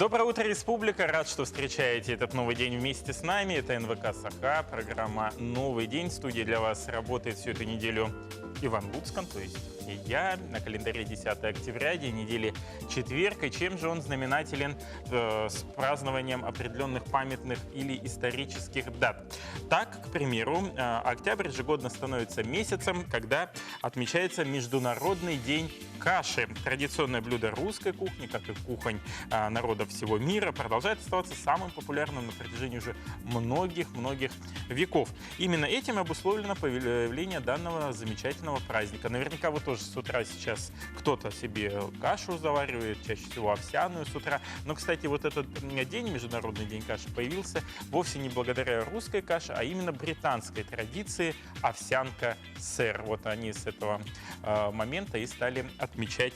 Доброе утро, Республика! Рад, что встречаете этот новый день вместе с нами. Это НВК Саха, программа «Новый день». В студии для вас работает всю эту неделю Иван Луцкан, то есть и я. На календаре 10 октября, день недели четверг. И чем же он знаменателен с празднованием определенных памятных или исторических дат? Так, к примеру, октябрь ежегодно становится месяцем, когда отмечается Международный день каши. Традиционное блюдо русской кухни, как и кухонь народов всего мира, продолжает оставаться самым популярным на протяжении уже многих-многих веков. Именно этим обусловлено появление данного замечательного праздника. Наверняка вы тоже с утра сейчас кто-то себе кашу заваривает, чаще всего овсяную с утра. Но, кстати, вот этот день, Международный день каши, появился вовсе не благодаря русской каше, а именно британской традиции овсянка сэр. Вот они с этого момента и стали отмечать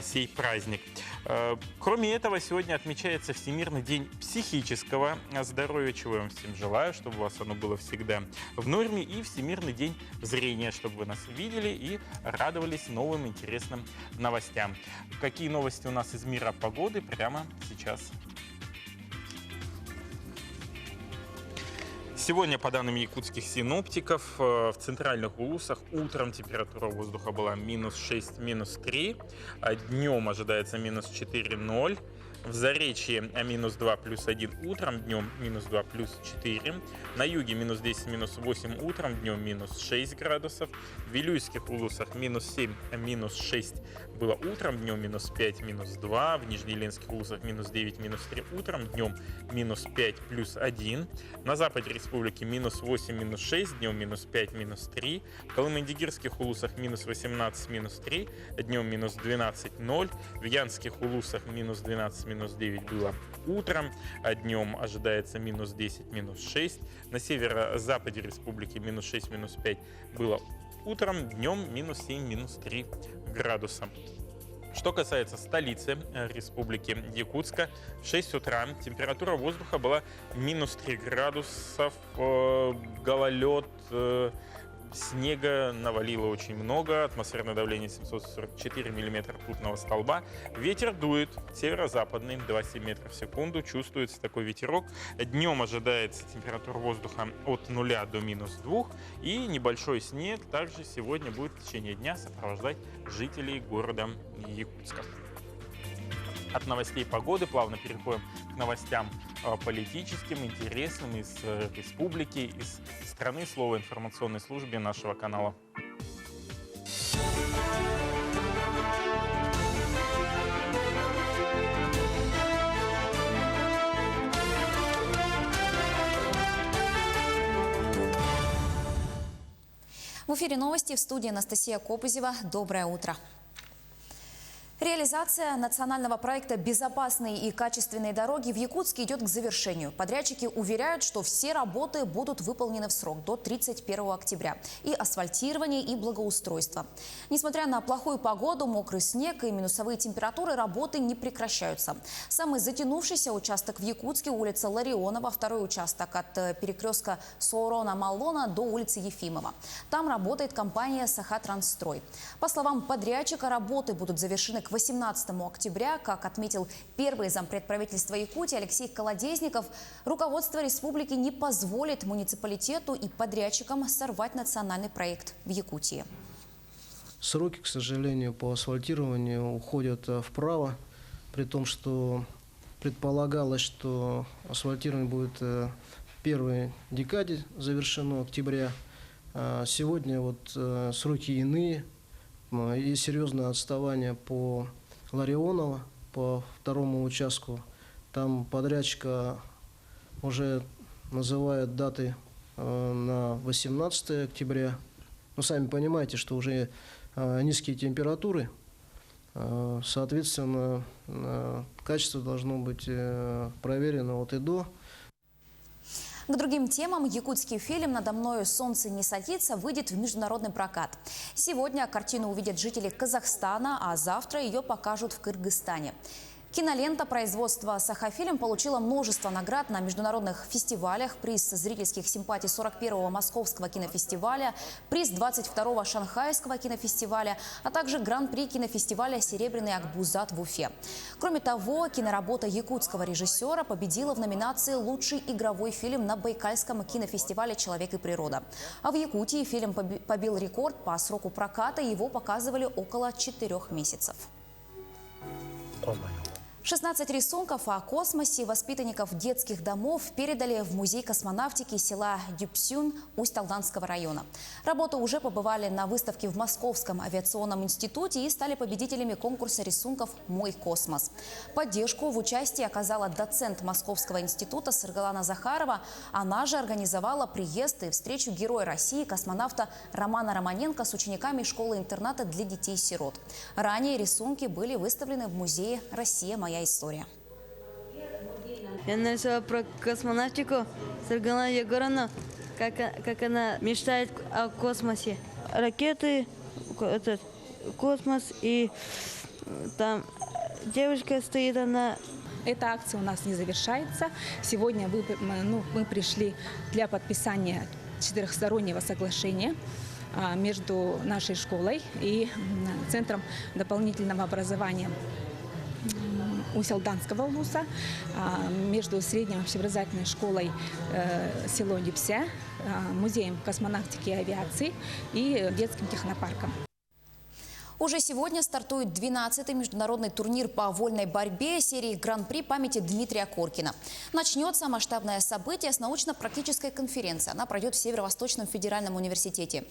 сей праздник. Кроме этого, сегодня отмечается Всемирный день психического здоровья, чего я вам всем желаю, чтобы у вас оно было всегда в норме, и Всемирный день зрения, чтобы вы нас видели и радовались новым интересным новостям. Какие новости у нас из мира погоды прямо сейчас? Сегодня, по данным якутских синоптиков, в центральных улусах утром температура воздуха была минус 6, минус 3, а днем ожидается минус 4, 0. В Заречье минус 2, плюс 1 утром, днем минус 2, плюс 4. На юге минус 10, минус 8 утром, днем минус 6 градусов. В Вилюйских улусах минус 7, минус 6 было утром, днем минус 5, минус 2. В Нижнеленских улусах минус 9, минус 3 утром, днем минус 5, плюс 1. На западе республики минус 8, минус 6, днем минус 5, минус 3. В Колымандигирских улусах минус 18, минус 3, днем минус 12, 0. В Янских улусах минус 12, минус 9 было утром, а днем ожидается минус 10, минус 6. На северо-западе республики минус 6, минус 5 было утром, днем минус 7, минус 3 градуса. Что касается столицы республики Якутска, в 6 утра температура воздуха была минус 3 градусов, гололед, снега навалило очень много, атмосферное давление 744 миллиметра ртутного столба. Ветер дует северо-западный, 2,7 метров в секунду, чувствуется такой ветерок. Днем ожидается температура воздуха от 0 до минус 2, и небольшой снег также сегодня будет в течение дня сопровождать жителей города Якутска. От новостей погоды плавно переходим к новостям политическим, интересным из республики, из страны. Слово информационной службе нашего канала. В эфире новости, в студии Анастасия Копызева. Доброе утро. Реализация национального проекта «Безопасные и качественные дороги» в Якутске идет к завершению. Подрядчики уверяют, что все работы будут выполнены в срок до 31 октября. И асфальтирование, и благоустройство. Несмотря на плохую погоду, мокрый снег и минусовые температуры, работы не прекращаются. Самый затянувшийся участок в Якутске – улица Ларионова, второй участок от перекрестка Соурона-Маллона до улицы Ефимова. Там работает компания «Сахатрансстрой». По словам подрядчика, работы будут завершены к 18 октября, как отметил первый зампред правительства Якутии Алексей Колодезников, руководство республики не позволит муниципалитету и подрядчикам сорвать национальный проект в Якутии. Сроки, к сожалению, по асфальтированию уходят вправо, при том, что предполагалось, что асфальтирование будет в первой декаде завершено октября. Сегодня вот сроки иные. И серьезное отставание по Ларионово, по второму участку. Там подрядчика уже называют даты на 18 октября. Но сами понимаете, что уже низкие температуры, соответственно, качество должно быть проверено от и до. К другим темам. Якутский фильм «Надо мною солнце не садится» выйдет в международный прокат. Сегодня картину увидят жители Казахстана, а завтра ее покажут в Кыргызстане. Кинолента производства «Сахафильм» получила множество наград на международных фестивалях: приз зрительских симпатий 41-го Московского кинофестиваля, приз 22-го Шанхайского кинофестиваля, а также гран-при кинофестиваля «Серебряный Акбузат» в Уфе. Кроме того, киноработа якутского режиссера победила в номинации «Лучший игровой фильм» на Байкальском кинофестивале «Человек и природа». А в Якутии фильм побил рекорд по сроку проката, его показывали около 4 месяцев. 16 рисунков о космосе воспитанников детских домов передали в Музей космонавтики села Дюпсюн Усть-Алданского района. Работы уже побывали на выставке в Московском авиационном институте и стали победителями конкурса рисунков «Мой космос». Поддержку в участии оказала доцент Московского института Саргалана Захарова. Она же организовала приезд и встречу Героя России, космонавта Романа Романенко, с учениками школы-интерната для детей-сирот. Ранее рисунки были выставлены в музее «Россия. Моя история». Я нарисовала про космонавтику Саргалана Егоровну, как она мечтает о космосе. Ракеты, этот, космос, и там девушка стоит, она Эта акция у нас не завершается. Сегодня ну, мы пришли для подписания четырехстороннего соглашения между нашей школой и Центром дополнительного образования Усть-Алданского улуса, между средней общеобразовательной школой село Дюпся, музеем космонавтики и авиации и детским технопарком. Уже сегодня стартует 12-й международный турнир по вольной борьбе серии Гран-при памяти Дмитрия Коркина. Начнется масштабное событие с научно-практической конференции. Она пройдет в Северо-Восточном федеральном университете.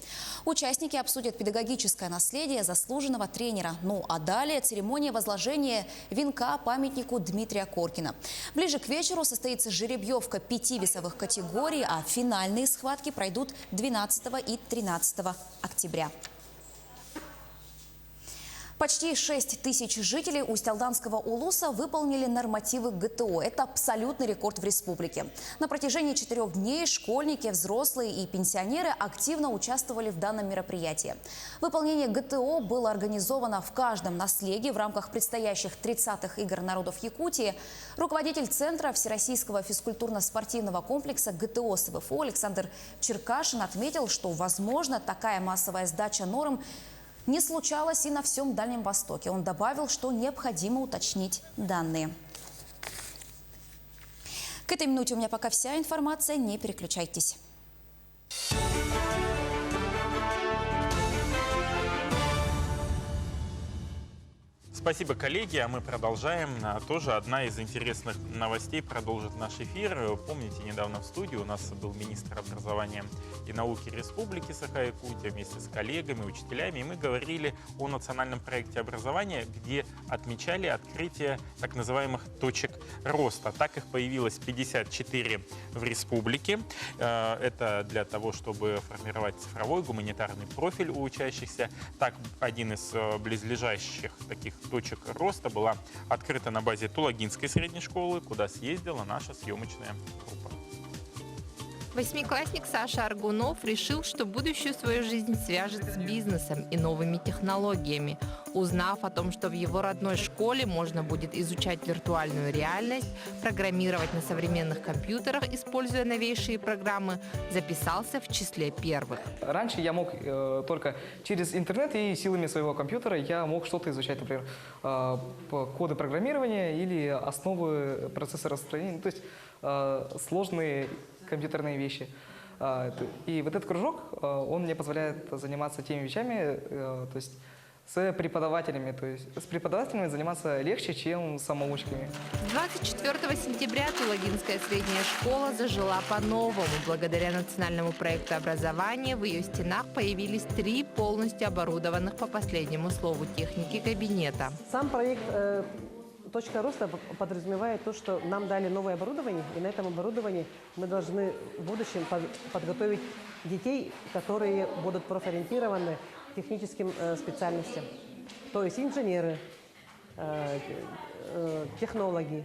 Участники обсудят педагогическое наследие заслуженного тренера. Ну а далее церемония возложения венка памятнику Дмитрия Коркина. Ближе к вечеру состоится жеребьевка пяти весовых категорий, а финальные схватки пройдут 12 и 13 октября. Почти 6 тысяч жителей Усть-Алданского улуса выполнили нормативы ГТО. Это абсолютный рекорд в республике. На протяжении 4 дней школьники, взрослые и пенсионеры активно участвовали в данном мероприятии. Выполнение ГТО было организовано в каждом наслеге в рамках предстоящих 30-х игр народов Якутии. Руководитель Центра Всероссийского физкультурно-спортивного комплекса ГТО СВФО Александр Черкашин отметил, что, возможно, такая массовая сдача норм не случалось и на всем Дальнем Востоке. Он добавил, что необходимо уточнить данные. К этой минуте у меня пока вся информация. Не переключайтесь. Спасибо, коллеги. А мы продолжаем. Тоже одна из интересных новостей продолжит наш эфир. Помните, недавно в студии у нас был министр образования и науки Республики Саха-Якутия вместе с коллегами, учителями. И мы говорили о национальном проекте образования, где отмечали открытие так называемых точек роста. Так их появилось 54 в республике. Это для того, чтобы формировать цифровой гуманитарный профиль у учащихся. Так, один из близлежащих таких точек роста была открыта на базе Тулагинской средней школы, куда съездила наша съемочная группа. Восьмиклассник Саша Аргунов решил, что будущую свою жизнь свяжет с бизнесом и новыми технологиями. Узнав о том, что в его родной школе можно будет изучать виртуальную реальность, программировать на современных компьютерах, используя новейшие программы, записался в числе первых. Раньше я мог только через интернет и силами своего компьютера я мог что-то изучать, например, коды программирования или основы процессоростроения, то есть сложные компьютерные вещи. И вот этот кружок, он мне позволяет заниматься теми вещами, то есть с преподавателями. То есть с преподавателями заниматься легче, чем с самоучками. С 24 сентября Тулагинская средняя школа зажила по-новому. Благодаря национальному проекту образования в ее стенах появились три полностью оборудованных по последнему слову техники кабинета. Сам проект «Точка роста» подразумевает то, что нам дали новое оборудование, и на этом оборудовании мы должны в будущем подготовить детей, которые будут профориентированы к техническим специальностям. То есть инженеры, технологи,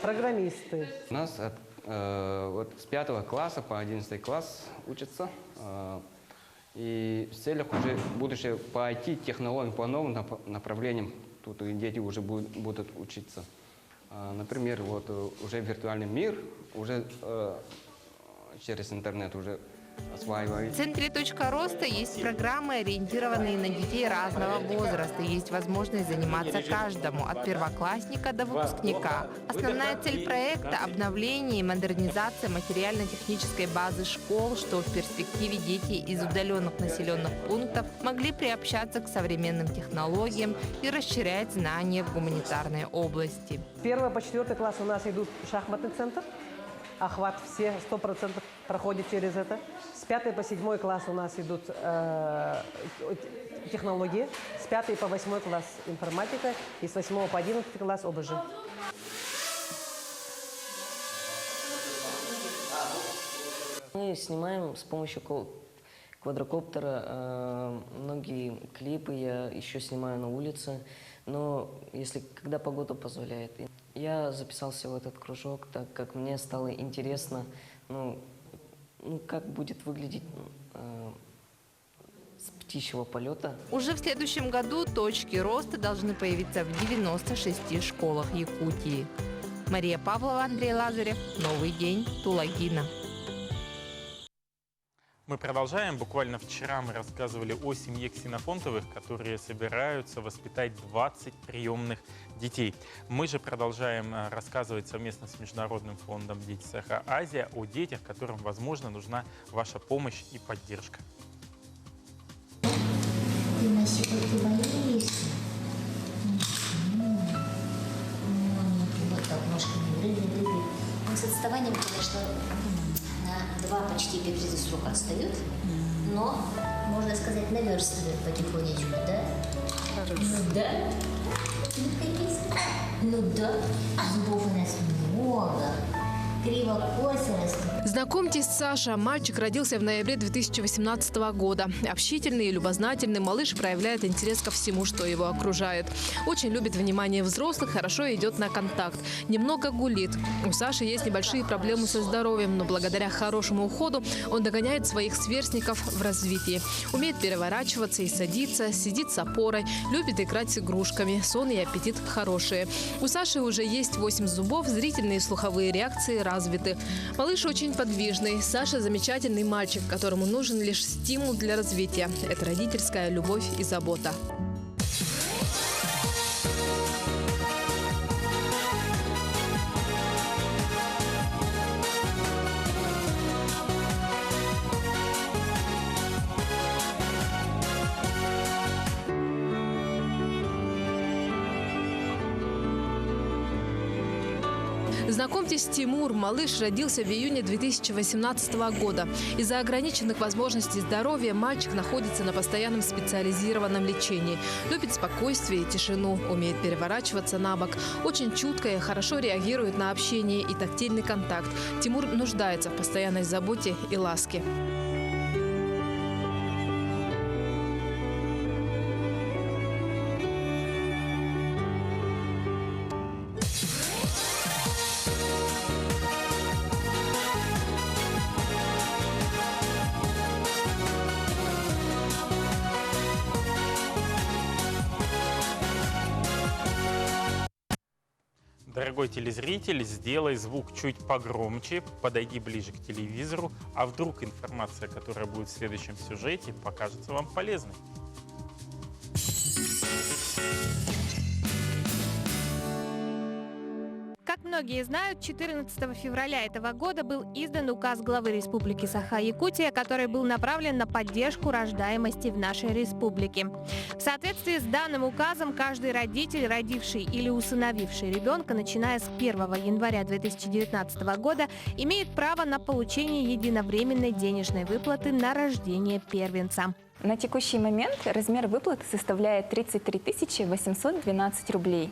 программисты. У нас вот с 5 класса по 11 класс учатся. И в целях уже будущего по IT-технологиям, по новым направлениям. тут дети уже будут учиться. Например, вот уже виртуальный мир, уже через интернет уже осваивают. В центре «Точка роста» есть программы, ориентированные на детей разного возраста. Есть возможность заниматься каждому, от первоклассника до выпускника. Основная цель проекта – обновление и модернизация материально-технической базы школ, что в перспективе дети из удаленных населенных пунктов могли приобщаться к современным технологиям и расширять знания в гуманитарной области. С 1 по 4 класс у нас идут шахматный центр. Охват все 100% проходит через это. С 5 по 7 класс у нас идут технологии. С 5 по 8 класс информатика. И с 8 по 11 класс ОБЖ. Мы снимаем с помощью квадрокоптера. Многие клипы я еще снимаю на улице, но если когда погода позволяет. Я записался в этот кружок, так как мне стало интересно, как будет выглядеть с птичьего полета. Уже в следующем году точки роста должны появиться в 96 школах Якутии. Мария Павлова, Андрей Лазарев. Новый день. Тулагино. Мы продолжаем. Буквально вчера мы рассказывали о семье Ксенофонтовых, которые собираются воспитать 20 приемных детей. Мы же продолжаем рассказывать совместно с Международным фондом «Дети Саха Азия» о детях, которым, возможно, нужна ваша помощь и поддержка. Ты нас сегодня боишься? Вот так ножками прыгай, прыгай. Он с отставанием, конечно, на 2 почти эпикриза срока отстает, но, можно сказать, наверстывает потихонечку, да? Ну да. Ну, какие Ну да, зубов у нас много. Криво-косо растут. Знакомьтесь, Саша. Мальчик родился в ноябре 2018 года. Общительный и любознательный малыш проявляет интерес ко всему, что его окружает. Очень любит внимание взрослых, хорошо идет на контакт. Немного гулит. У Саши есть небольшие проблемы со здоровьем, но благодаря хорошему уходу он догоняет своих сверстников в развитии. Умеет переворачиваться и садиться, сидит с опорой, любит играть с игрушками. Сон и аппетит хорошие. У Саши уже есть 8 зубов, зрительные и слуховые реакции развиты. Малыш очень подвижный. Саша замечательный мальчик, которому нужен лишь стимул для развития. Это родительская любовь и забота. Знакомьтесь, Тимур. Малыш родился в июне 2018 года. Из-за ограниченных возможностей здоровья мальчик находится на постоянном специализированном лечении. Любит спокойствие и тишину, умеет переворачиваться на бок. Очень чутко и хорошо реагирует на общение и тактильный контакт. Тимур нуждается в постоянной заботе и ласке. Дорогой телезритель, сделай звук чуть погромче, подойди ближе к телевизору, а вдруг информация, которая будет в следующем сюжете, покажется вам полезной. Как многие знают, 14 февраля этого года был издан указ главы Республики Саха-Якутия, который был направлен на поддержку рождаемости в нашей республике. В соответствии с данным указом, каждый родитель, родивший или усыновивший ребенка, начиная с 1 января 2019 года, имеет право на получение единовременной денежной выплаты на рождение первенца. На текущий момент размер выплаты составляет 33 812 рублей.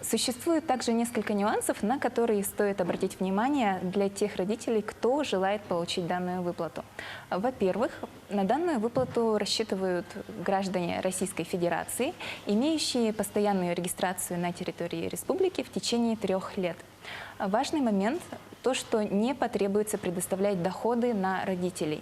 Существует также несколько нюансов, на которые стоит обратить внимание для тех родителей, кто желает получить данную выплату. Во-первых, на данную выплату рассчитывают граждане Российской Федерации, имеющие постоянную регистрацию на территории республики в течение 3 лет. Важный момент – то, что не потребуется предоставлять доходы на родителей.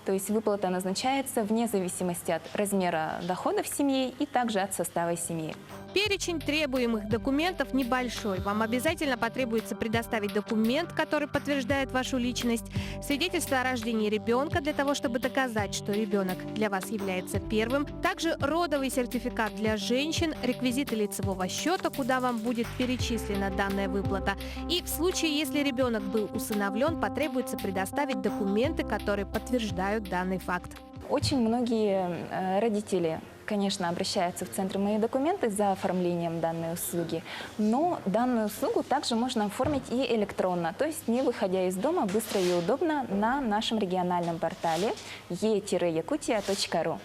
То есть выплата назначается вне зависимости от размера доходов семьи и также от состава семьи. Перечень требуемых документов небольшой. Вам обязательно потребуется предоставить документ, который подтверждает вашу личность, свидетельство о рождении ребенка для того, чтобы доказать, что ребенок для вас является первым, также родовый сертификат для женщин, реквизиты лицевого счета, куда вам будет перечислена данная выплата. И в случае, если ребенок был усыновлен, потребуется предоставить документы, которые подтверждают данный факт. Очень многие родители, конечно, обращаются в центр «Мои документы» за оформлением данной услуги, но данную услугу также можно оформить и электронно, то есть не выходя из дома, быстро и удобно на нашем региональном портале e-yakutia.ru.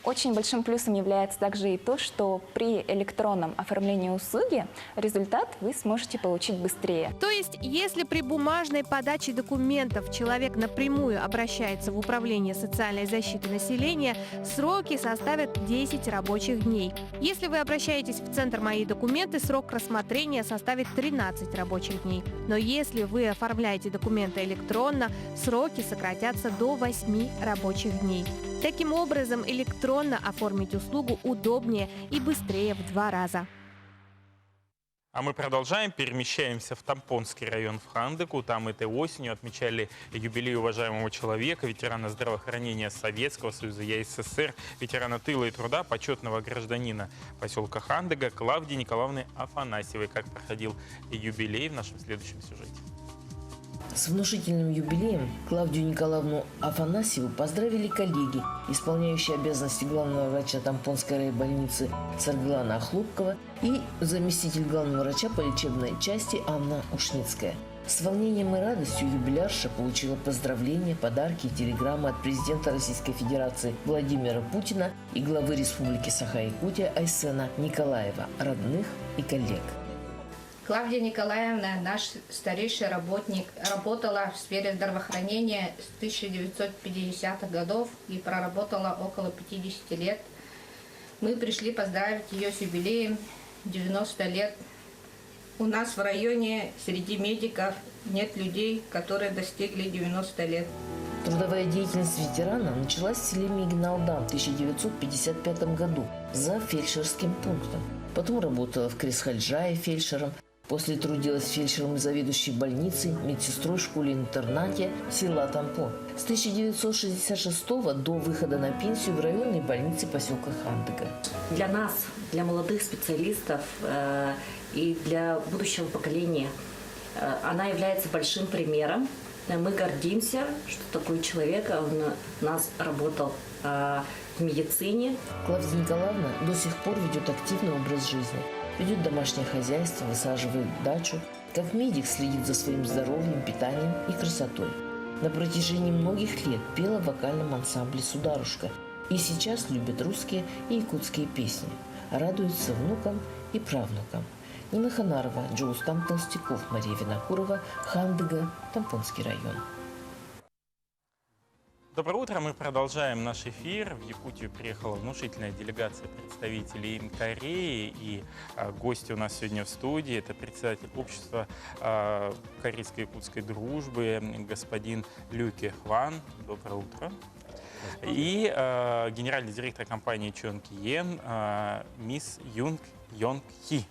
Очень большим плюсом является также и то, что при электронном оформлении услуги результат вы сможете получить быстрее. То есть, если при бумажной подаче документов человек напрямую обращается в Управление социальной защиты населения, сроки составят 10 рабочих дней. Если вы обращаетесь в Центр «Мои документы», срок рассмотрения составит 13 рабочих дней. Но если вы оформляете документы электронно, сроки сократятся до 8 рабочих дней. Таким образом, электронно оформить услугу удобнее и быстрее в 2 раза. А мы продолжаем, перемещаемся в Томпонский район в Хандыгу. Там этой осенью отмечали юбилей уважаемого человека, ветерана здравоохранения Советского Союза, ЯССР, ветерана тыла и труда, почетного гражданина поселка Хандыга Клавдии Николаевны Афанасьевой. Как проходил юбилей в нашем следующем сюжете. С внушительным юбилеем Клавдию Николаевну Афанасьеву поздравили коллеги, исполняющие обязанности главного врача Томпонской райбольницы Саргылана Охлопкова и заместитель главного врача по лечебной части Анна Ушницкая. С волнением и радостью юбилярша получила поздравления, подарки и телеграммы от президента Российской Федерации Владимира Путина и главы Республики Саха-Якутия Айсена Николаева, родных и коллег. Клавдия Николаевна, наш старейший работник, работала в сфере здравоохранения с 1950-х годов и проработала около 50 лет. Мы пришли поздравить ее с юбилеем 90 лет. У нас в районе среди медиков нет людей, которые достигли 90 лет. Трудовая деятельность ветерана началась в селе Миген-Алдан в 1955 году за фельдшерским пунктом. Потом работала в Кресхальжае фельдшером. После трудилась фельдшером и заведующей больницей, медсестрой в школе-интернате села Томпон. С 1966 до выхода на пенсию в районной больнице поселка Хандыга. Для нас, для молодых специалистов и для будущего поколения, она является большим примером. Мы гордимся, что такой человек он у нас работал в медицине. Клавдия Николаевна до сих пор ведет активный образ жизни. Ведет домашнее хозяйство, высаживает дачу. Как медик следит за своим здоровьем, питанием и красотой. На протяжении многих лет пела в вокальном ансамбле «Сударушка». И сейчас любит русские и якутские песни. Радуется внукам и правнукам. Нина Ханарова, Джоустан Толстяков, Мария Винокурова, Хандыга, Томпонский район. Доброе утро. Мы продолжаем наш эфир. В Якутию приехала внушительная делегация представителей Кореи. И гости у нас сегодня в студии. Это председатель общества корейско-якутской дружбы господин Лю Ке Хван. Доброе утро. И генеральный директор компании Чонг Йен мисс Юнг Йонг Хи.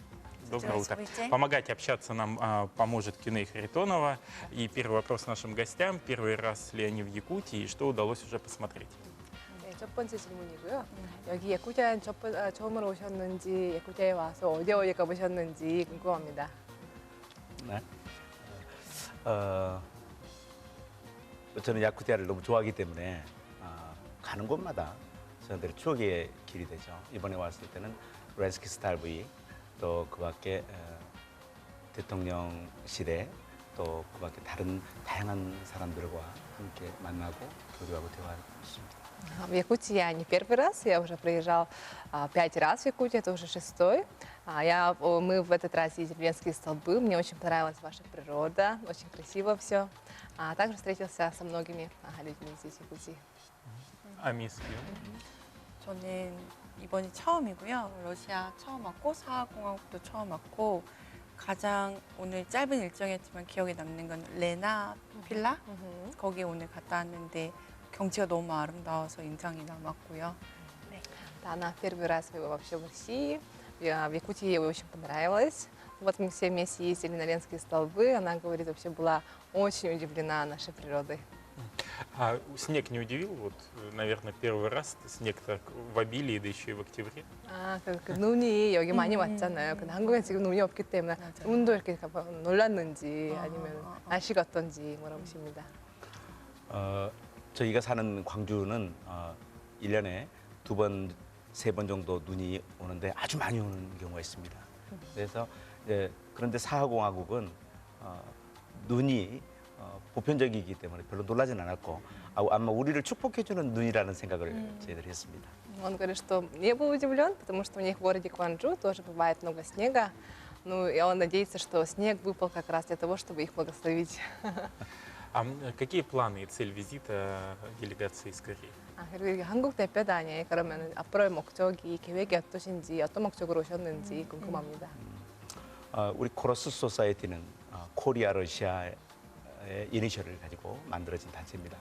Доброе утро. Помогать общаться нам поможет Кюней Харитонова. И первый вопрос нашим гостям. Первый раз ли они в Якутии и что удалось уже посмотреть? 네, 첫 번째 질문이고요. 여기 야쿠티아에 처음으로 오셨는지, 야쿠티아에 와서 어디 어디 가보셨는지 궁금합니다. 네. 저는 야쿠티아를 너무 좋아하기 때문에 가는 곳마다 저한테 추억의 길이 되죠. 이번에 왔을 때는 렌스키 스탈브이, 또 그 밖에 대통령 시대, 또 그 밖에 다른 다양한 사람들과 함께 만나고 교류하고 대화했습니다. В Якутии я не первый раз, я уже приезжал 5 раз в Якутию, это уже 6-й. Мы в этот раз ездили в Ленские столбы, мне очень понравилась ваша природа, очень красиво все. А также встретился со многими людьми здесь, в Якутии. 아, 미스 유. 저는 이번이 처음이고요. 러시아 처음 왔고 사하공화국도 처음 왔고 가장 오늘 짧은 일정이었지만 기억에 남는 건 레나 필라 거기 오늘 갔다 왔는데 경치가 너무 아름다워서 인상이 남았고요. Да, она первый раз вообще в России. В Якутии ей очень понравилось. Вот мы все вместе ездили на Ленские столбы. Она говорит, вообще была очень удивлена нашей природой. А снег не удивил? Вот, наверное, первый раз снег так в обилии, да еще и в октябре. 아, 그 눈이 여기 많이 왔잖아요. 근데 한국엔 지금 눈이 없기 때문에 눈도 이렇게 놀랐는지 아니면 날씨가 어떤지 물어보십니다. 저희가 사는 광주는 1년에 두 번, 세 번 정도 눈이 오는데 아주 많이 오는 경우가 있습니다. 그래서 이제 그런데 사하공화국은 눈이 보편적이기 때문에 별로 놀라진 않았고 아마 우리를 축복해주는 눈이라는 생각을 저희들이 했습니다. Он говорит, что не был удивлен, потому что у них в городе Кванджу тоже бывает много снега. Ну, и он надеется, что снег выпал как раз для того, чтобы их благословить. А какие планы и цель визита делегации из Кореи? 아, 그리고 이게 한국 대표단이 그러면 앞으로의 목적이 계획이 어떠신지 어떤 목적으로 오셨는지 궁금합니다. 우리 코러스 소사이어티는 코리아 러시아의 이니셜을 가지고 만들어진 단체입니다.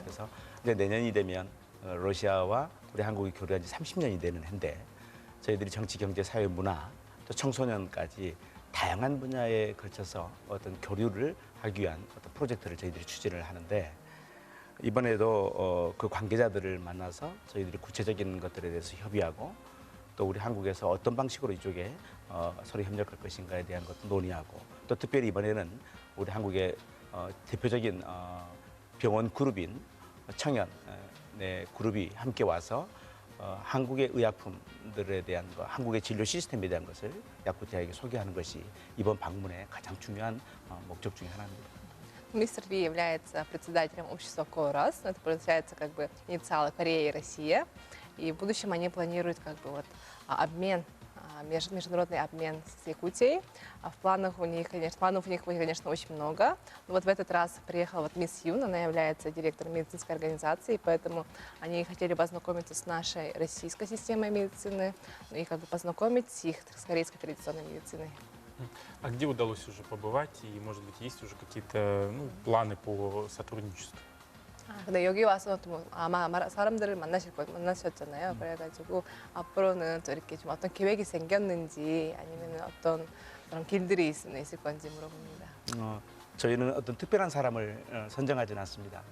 그래서 이제 내년이 되면 러시아와 우리 한국이 교류한 지 30년이 되는 해인데 저희들이 정치, 경제, 사회, 문화 또 청소년까지 다양한 분야에 걸쳐서 어떤 교류를 하기 위한 어떤 프로젝트를 저희들이 추진을 하는데 이번에도 그 관계자들을 만나서 저희들이 구체적인 것들에 대해서 협의하고 또 우리 한국에서 어떤 방식으로 이쪽에 서로 협력할 것인가에 대한 것도 논의하고 또 특별히 이번에는 우리 한국의 대표적인 병원 그룹인 청년의 그룹이 함께 와서 한국의 의약품들에 대한 것, 한국의 진료 시스템에 대한 것을 야쿠티아에게 소개하는 것이 이번 방문의 가장 중요한 목적 중에 하나입니다. Мистер Ви является председателем общества КОРАС, это получается как бы инициалы Корея и Россия. И в будущем они планируют как бы вот, обмен, международный обмен с Якутией. А в планах у них, конечно, планов у них, конечно, очень много. Но вот в этот раз приехала вот мисс Юн, она является директором медицинской организации, поэтому они хотели бы ознакомиться с нашей российской системой медицины, ну и как бы познакомить их с корейской традиционной медициной. А где удалось уже побывать и, может быть, есть уже какие-то, ну, планы по сотрудничеству? 근데 여기 와서 또 아마 사람들을 만나셨잖아요. 그래가지고 앞으로는 또 이렇게 좀 어떤 계획이 생겼는지 아니면 어떤 그런 길들이 있을 건지 물어봅니다. 저희는 어떤 특별한 사람을 선정하지는 않습니다.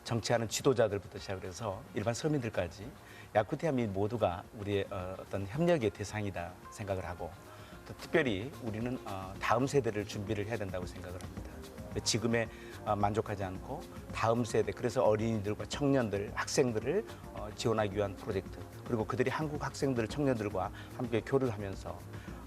정치하는 지도자들부터 시작을 해서 일반 서민들까지 야쿠티아 민 모두가 우리의 어떤 협력의 대상이다 생각을 하고 또 특별히 우리는 다음 세대를 준비를 해야 된다고 생각을 합니다. 지금에 만족하지 않고 다음 세대, 그래서 어린이들과 청년들, 학생들을 지원하기 위한 프로젝트, 그리고 그들이 한국 학생들, 청년들과 함께 교류를 하면서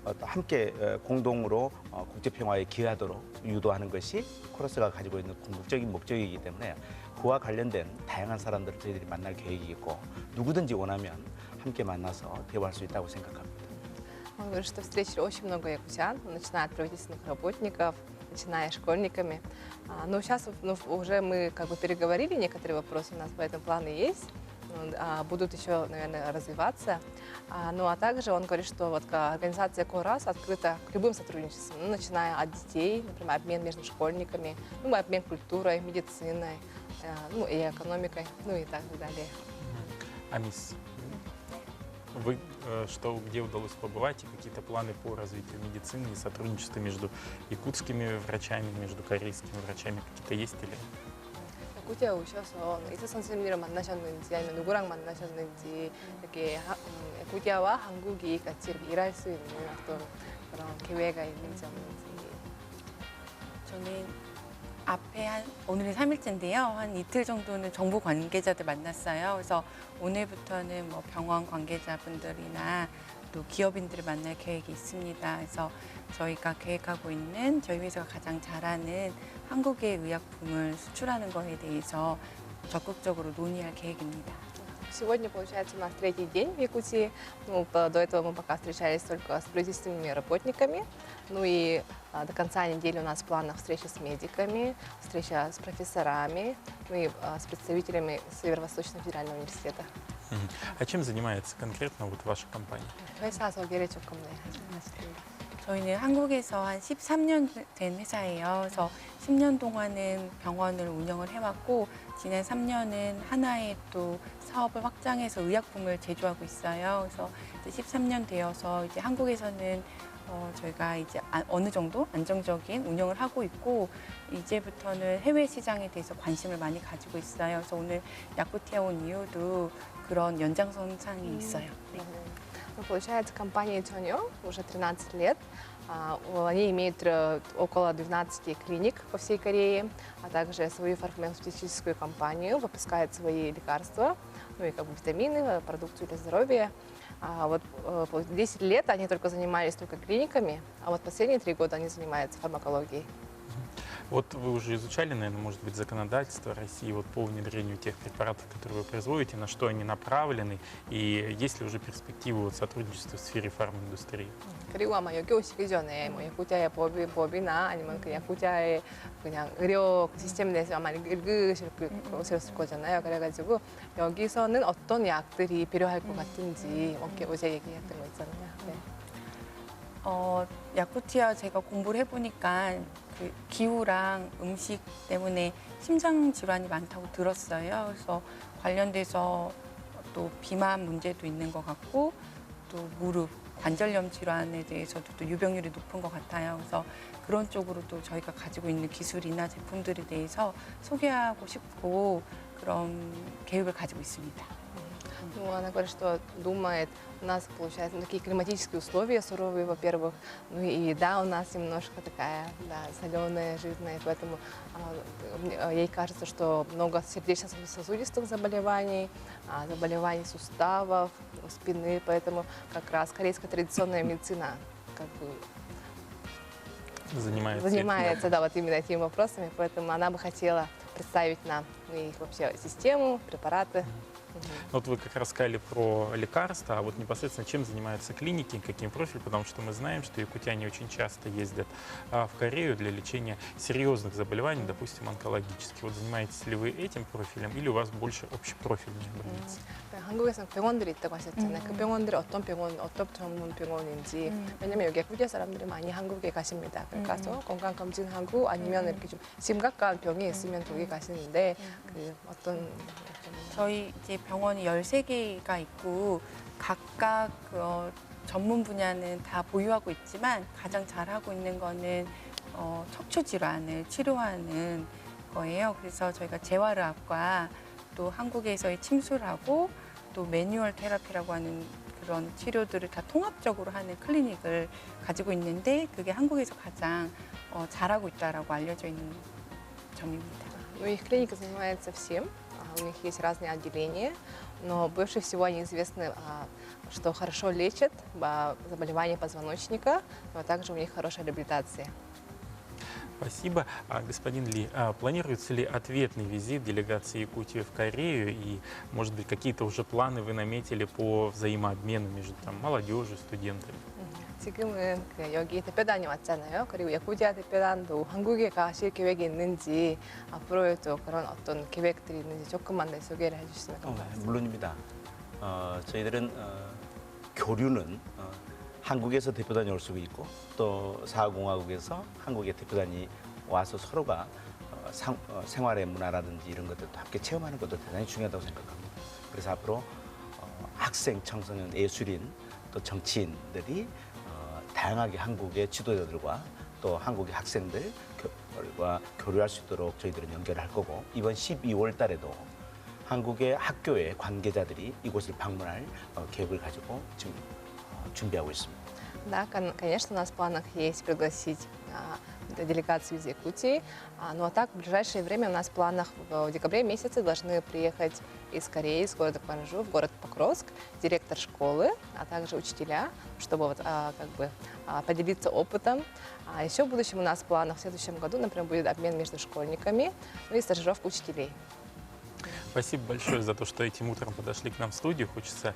또 함께 공동으로 국제평화에 기여하도록 유도하는 것이 코러스가 가지고 있는 궁극적인 목적이기 때문에 그와 관련된 다양한 사람들을 저희들이 만날 계획이 있고 누구든지 원하면 함께 만나서 대화할 수 있다고 생각합니다. Он говорит, что встретили очень много якутян, начиная от правительственных работников, начиная школьниками. Но сейчас уже мы переговорили некоторые вопросы, у нас по этому плану есть, будут еще, наверное, развиваться. А также он говорит, что организация КОРАС открыта к любым сотрудничествам, начиная от детей, например, обмен между школьниками, обмен культурой, медициной, и экономикой, и так далее. А мисс, вы что, где удалось побывать и какие-то планы по развитию медицины и сотрудничеству между якутскими врачами, между корейскими врачами какие-то есть или? 야쿠티아 오셔서 의사 선생님이랑 만나셨는지 아니면 누구랑 만나셨는지 이렇게 야쿠티아와 한국이 같이 이렇게 일할 수 있는 어떤 그런 기회가 있는지 없는지. 저는 앞에 한, 오늘이 3일째인데요. 한 이틀 정도는 정부 관계자들 만났어요. 그래서 오늘부터는 병원 관계자분들이나 또 기업인들을 만날 계획이 있습니다. 그래서 저희가 계획하고 있는 저희 회사가 가장 잘하는 한국의 의약품을 수출하는 거에 대해서 적극적으로 논의할 계획입니다. Сегодня, получается, у нас третий день в Якутии. До этого мы пока встречались только с правительственными работниками. И до конца недели у нас в планах встреча с медиками, встреча с профессорами, и с представителями Северо-Восточного федерального университета. А чем занимается конкретно ваша компания? 회사 소개를 조금, 네, 하시면. 저희는 한국에서 한 13년 된 회사예요. 그래서 10년 동안은 병원을 운영을 해왔고 지난 3년은 하나의 또 사업을 확장해서 의약품을 제조하고 있어요. 그래서 이제 13년 되어서 이제 한국에서는 저희가 이제 어느 정도 안정적인 운영을 하고 있고 이제부터는 해외 시장에 대해서 관심을 많이 가지고 있어요. 그래서 오늘 야쿠티아 온 이유도 그런 연장선상이 있어요. 네. Ну, получается, компания Тёньо уже 13 лет. Они имеют около 12 клиник по всей Корее, а также свою фармацевтическую компанию, выпускают свои лекарства, ну и как бы витамины, продукцию для здоровья. А вот 10 лет они только занимались только клиниками, а вот последние 3 года они занимаются фармакологией. Вот вы уже изучали, наверное, может быть, законодательство России вот по внедрению тех препаратов, которые вы производите, на что они направлены, и есть ли уже перспективы вот сотрудничества в сфере фарминдустрии? 그리고 아마 여기 오시기 전에 뭐 야쿠티아의 법이나 아니면 그 야쿠티아의 그냥 의료 그 시스템에 대해서 아마 읽으셨을 거잖아요. 그래가지고 여기서는 어떤 약들이 필요할 것 같은지 뭐 이렇게 어제 얘기했던 거 있잖아요. 네. 야쿠티아 제가 공부를 해보니까 그 기후랑 음식 때문에 심장 질환이 많다고 들었어요. 그래서 관련돼서 또 비만 문제도 있는 것 같고 또 무릎 관절염 질환에 대해서도 또 유병률이 높은 것 같아요. 그래서 그런 쪽으로 또 저희가 가지고 있는 기술이나 제품들에 대해서 소개하고 싶고 그런 계획을 가지고 있습니다. Ну, она говорит, что думает, у нас, получается, ну, такие климатические условия суровые, во-первых, ну и еда у нас немножко такая, да, соленая, жирная, поэтому ей кажется, что много сердечно-сосудистых заболеваний, заболеваний суставов, спины, поэтому как раз корейская традиционная медицина как бы Занимается этим занимается, да, вот именно этими вопросами, поэтому она бы хотела представить нам, ну, их вообще систему, препараты. Мгм. Вот вы как раз сказали про лекарства, а вот непосредственно чем занимаются клиники, каким профиль, потому что мы знаем, что якутяне очень часто ездят в Корею для лечения серьезных заболеваний, допустим, онкологических. Вот занимаетесь ли вы этим профилем или у вас больше общепрофильная больница? 네, 한국에서는 병원들이 있다고 하셨잖아요. 그 병원들이 어떤 병원, 어떤 전문 병원인지. 왜냐면 여기 야쿠티아 사람들이 많이 한국에 가십니다. 가서 건강 검진하고 아니면 이렇게 좀 심각한 병이 있으면 거기 가시는데 그 어떤 저희 이제 병원이 13개가 있고 각각 전문 분야는 다 보유하고 있지만 가장 잘하고 있는 거는 척추 질환을 치료하는 거예요. 그래서 저희가 재활의학과 또 한국에서의 침술하고 또 manual therapy라고 하는 그런 치료들을 다 통합적으로 하는 클리닉을 가지고 있는데 그게 한국에서 가장 잘하고 있다라고 알려져 있는 점입니다. Ну, их клиника занимается всем. У них есть разные отделения, но больше всего они известны, что хорошо лечат заболевания позвоночника, но также у них хорошая реабилитация. Спасибо. Господин Ли, планируется ли ответный визит делегации Якутии в Корею? И, может быть, какие-то уже планы вы наметили по взаимообмену между там, молодежью, студентами? 지금은 그 여기 대표단이 왔잖아요. 그리고 야쿠티아 대표단도 한국에 가실 계획이 있는지 앞으로의 또 그런 어떤 계획들이 있는지 조금만 더 소개를 해주시면 감사하겠습니다. 물론입니다. 저희들은 교류는 한국에서 대표단이 올 수도 있고 또 사하공화국에서 한국의 대표단이 와서 서로가 생활의 문화라든지 이런 것들도 함께 체험하는 것도 대단히 중요하다고 생각합니다. 그래서 앞으로 학생, 청소년, 예술인 또 정치인들이 다양하게 한국의 지도자들과 또 한국의 학생들과 교류할 수 있도록 저희들은 연결을 할 거고 이번 12월 달에도 한국의 학교의 관계자들이 이곳을 방문할 계획을 가지고 지금 준비하고 있습니다. Да, конечно, у нас в планах есть пригласить делегацию из Якутии. Ну а так, в ближайшее время у нас в планах в декабре месяце должны приехать из Кореи, из города Кванджу, в город Покровск, директор школы, а также учителя, чтобы вот, как бы, поделиться опытом. А еще в будущем у нас в планах в следующем году, например, будет обмен между школьниками, ну и стажировка учителей. Спасибо большое за то, что этим утром подошли к нам в студию. Хочется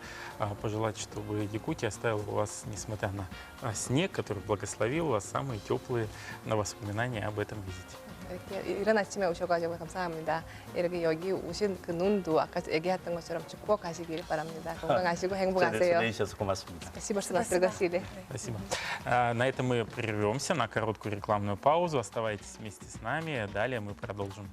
пожелать, чтобы Якутия оставила у вас, несмотря на снег, который благословил вас, самые теплые на воспоминания об этом визите. 이렇게 이른 아침에 오셔가지고 감사합니다. 이렇게 여기 오신 그 눈도 아까 얘기했던 것처럼 축복하시길 바랍니다. 건강하시고 행복하세요. 내주셔서 고맙습니다. Спасибо, что нас пригласили. Спасибо. На этом мы прервемся на короткую рекламную паузу. Оставайтесь вместе с нами. Далее мы продолжим.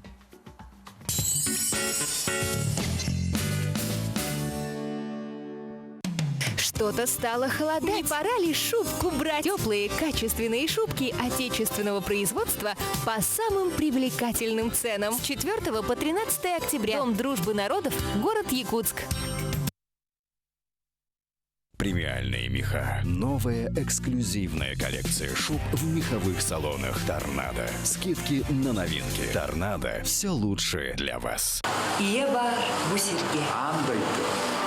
Что-то стало холодать. Не пора ли шубку брать? Теплые, качественные шубки отечественного производства по самым привлекательным ценам. С 4 по 13 октября. Дом дружбы народов, город Якутск. Премиальные меха. Новая эксклюзивная коллекция шуб в меховых салонах «Торнадо». Скидки на новинки. «Торнадо» – все лучшее для вас. Ийэ баар бу сиргэ. Аан дойду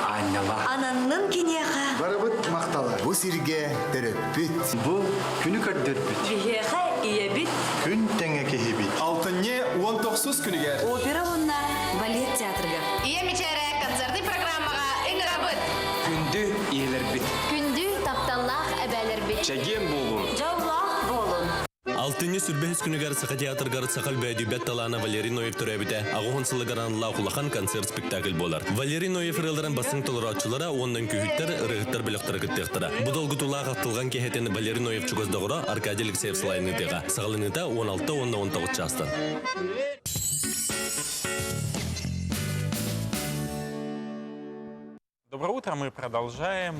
аанньала. Ананнын киниэхэ. Барыбыт махтала. Бу сиргэ төрөппүт. Бу күнү көрдөрбүт. Биһиэхэ ийэбит. Күн тэҥэ киһибит. Алтынньы 19 күнүгэр. Опера уонна балет театрыгар. Ийэ мичээрэ концертнай программаҕа ыҥырабыт. Күндү ийэлэрбит. Күндү тапталлаах эбээлэрбит. Чэгиэн буолун. Дьоллоох буолун. Алтынньы 25 күнүгэр Саха театрыгар саха өлбөөдүйбэт талаана Валерий Ноев төрөөбүтэ 80 сылыгар аналлаах улахан концерт-спектакль буолар. Валерий Ноев ырыаларын бастыҥ толорооччулара уонна үҥкүүһүттэр, ырыаһыттар бөлөхтөрө кыттыахтара. Бу долгутуулаах ахтылҕан киэһэтин Валерий Ноев чугас доҕоро Аркадий Алексеев салайан ыытыаҕа. Саҕаланыыта 16 уонна 19 чаастан. Доброе утро, мы продолжаем.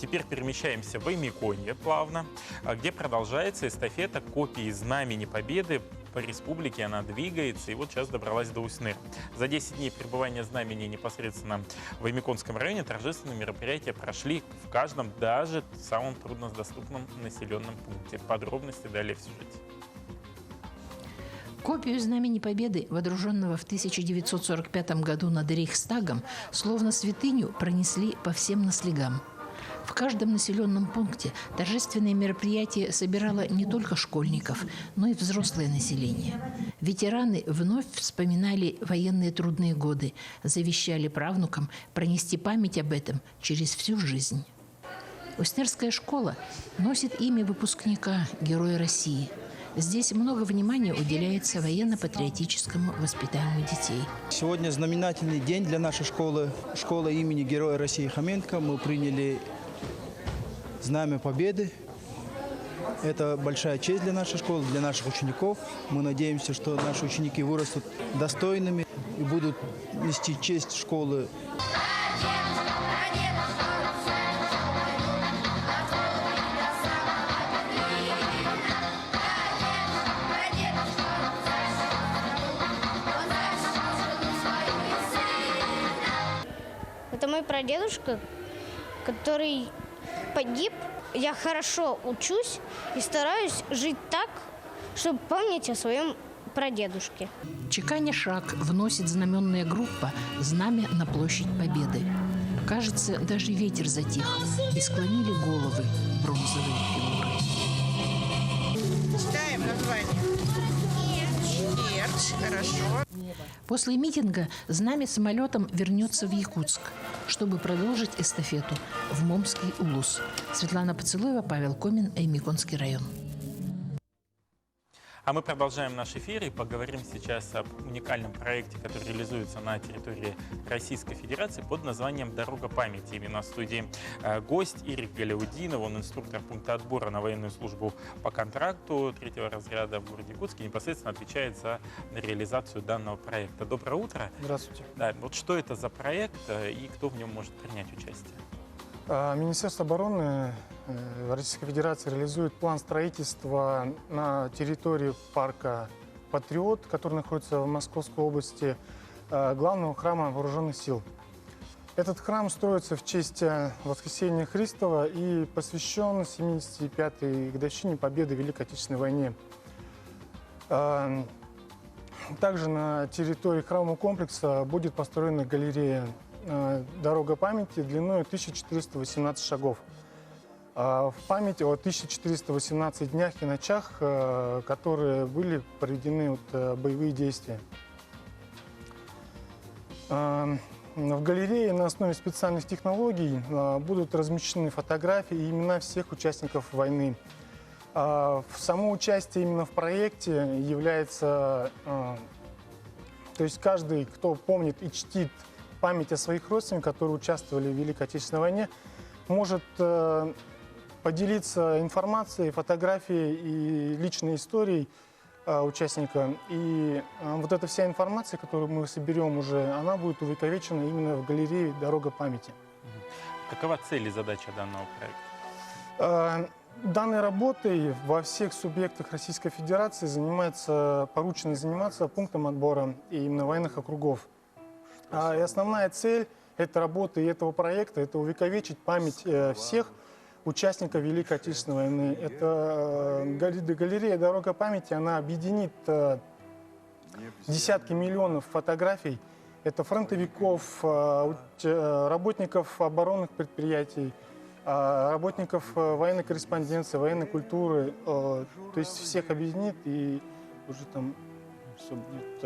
Теперь перемещаемся в Оймяконье плавно, где продолжается эстафета копии Знамени Победы по республике. Она двигается и вот сейчас добралась до Усть-Ныры. За 10 дней пребывания знамени непосредственно в Оймяконском районе торжественные мероприятия прошли в каждом, даже самом труднодоступном населенном пункте. Подробности далее в сюжете. Копию Знамени Победы, водруженного в 1945 году над Рейхстагом, словно святыню пронесли по всем наслегам. В каждом населенном пункте торжественное мероприятие собирало не только школьников, но и взрослое население. Ветераны вновь вспоминали военные трудные годы, завещали правнукам пронести память об этом через всю жизнь. Усть-Нырская школа носит имя выпускника, Героя России. Здесь много внимания уделяется военно-патриотическому воспитанию детей. Сегодня знаменательный день для нашей школы. Школа имени Героя России Хоменко. Мы приняли Знамя Победы. Это большая честь для нашей школы, для наших учеников. Мы надеемся, что наши ученики вырастут достойными и будут нести честь школы. Это мой прадедушка, который погиб. Я хорошо учусь и стараюсь жить так, чтобы помнить о своем прадедушке. Чеканя шаг вносит знаменная группа «Знамя на площадь Победы». Кажется, даже ветер затих, и склонили головы бронзовые фигуры. Читаем название. Керчь, хорошо. После митинга знамя самолетом вернется в Якутск, чтобы продолжить эстафету в Момский улус. Светлана Поцелуева, Павел Комин, Оймяконский район. А мы продолжаем наш эфир и поговорим сейчас об уникальном проекте, который реализуется на территории Российской Федерации под названием «Дорога памяти». Именно в студии гость Ирик Галяутдинов, он инструктор пункта отбора на военную службу по контракту третьего разряда в городе Якутске, непосредственно отвечает за реализацию данного проекта. Доброе утро. Здравствуйте. Да, вот что это за проект и кто в нем может принять участие? Министерство обороны Российской Федерации реализует план строительства на территории парка «Патриот», который находится в Московской области, главного храма Вооруженных сил. Этот храм строится в честь Воскресения Христова и посвящен 75-й годовщине победы в Великой Отечественной войне. Также на территории храмового комплекса будет построена галерея «Дорога памяти» длиной 1418 шагов. В память о 1418 днях и ночах, которые были проведены боевые действия. В галерее на основе специальных технологий будут размещены фотографии и имена всех участников войны. В само участие именно в проекте является, то есть каждый, кто помнит и чтит память о своих родственниках, которые участвовали в Великой Отечественной войне, может поделиться информацией, фотографией и личной историей участника. И вот эта вся информация, которую мы соберем уже, она будет увековечена именно в галерее «Дорога памяти». Какова цель и задача данного проекта? Данной работой во всех субъектах Российской Федерации занимается, поручено заниматься пунктом отбора и именно военных округов. И основная цель этой работы и этого проекта – это увековечить память всех участников Великой Отечественной войны. Это галерея «Дорога памяти», она объединит десятки миллионов фотографий. Это фронтовиков, работников оборонных предприятий, работников военной корреспонденции, военной культуры. То есть всех объединит и уже там все будет.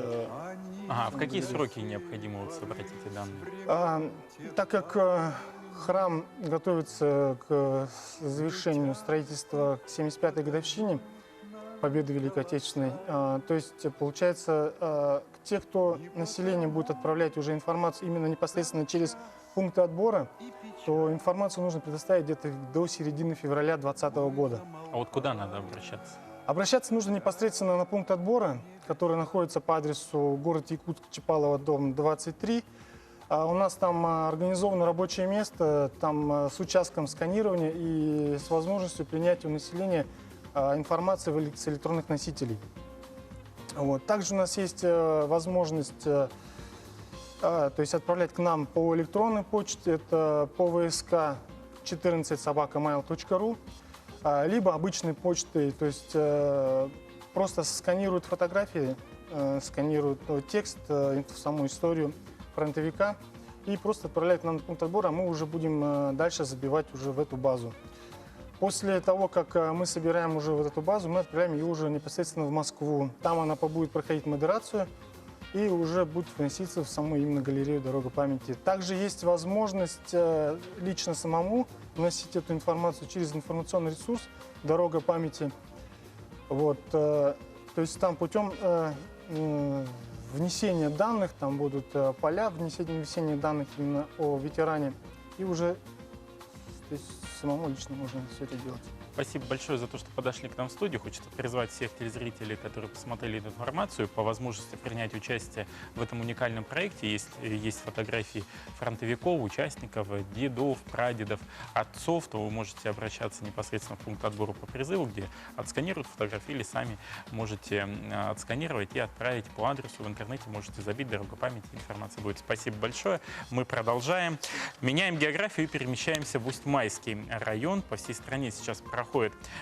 Ага, в какие сроки необходимо вот собрать эти данные? Так как храм готовится к завершению строительства к 75-й годовщине Победы Великой Отечественной, то есть, получается, те, кто население будет отправлять уже информацию именно непосредственно через пункты отбора, то информацию нужно предоставить где-то до середины февраля 2020 года. А вот куда надо обращаться? Обращаться нужно непосредственно на пункт отбора, который находится по адресу город Якутск, Чапалова, дом 23. У нас там организовано рабочее место, там с участком сканирования и с возможностью принятия у населения информации с электронных носителей. Вот. Также у нас есть возможность то есть отправлять к нам по электронной почте, это по vsk14@mail.ru, либо обычной почтой, то есть просто сканируют фотографии, сканируют текст, саму историю фронтовика и просто отправляют нам на пункт отбора, а мы уже будем дальше забивать уже в эту базу. После того, как мы собираем уже вот эту базу, мы отправляем ее уже непосредственно в Москву. Там она будет проходить модерацию и уже будет вноситься в саму именно галерею «Дорога памяти». Также есть возможность лично самому вносить эту информацию через информационный ресурс «Дорога памяти». Вот, то есть там путем внесения данных, там будут поля внесения данных именно о ветеране, и уже то есть самому лично можно все это делать. Спасибо большое за то, что подошли к нам в студию. Хочется призвать всех телезрителей, которые посмотрели эту информацию, по возможности принять участие в этом уникальном проекте. Есть фотографии фронтовиков, участников, дедов, прадедов, отцов, то вы можете обращаться непосредственно в пункт отбора по призыву, где отсканируют фотографии, или сами можете отсканировать и отправить по адресу в интернете. Можете забить «Дорога памяти», информация будет. Спасибо большое. Мы продолжаем. Меняем географию и перемещаемся в Усть-Майский район. По всей стране сейчас проходят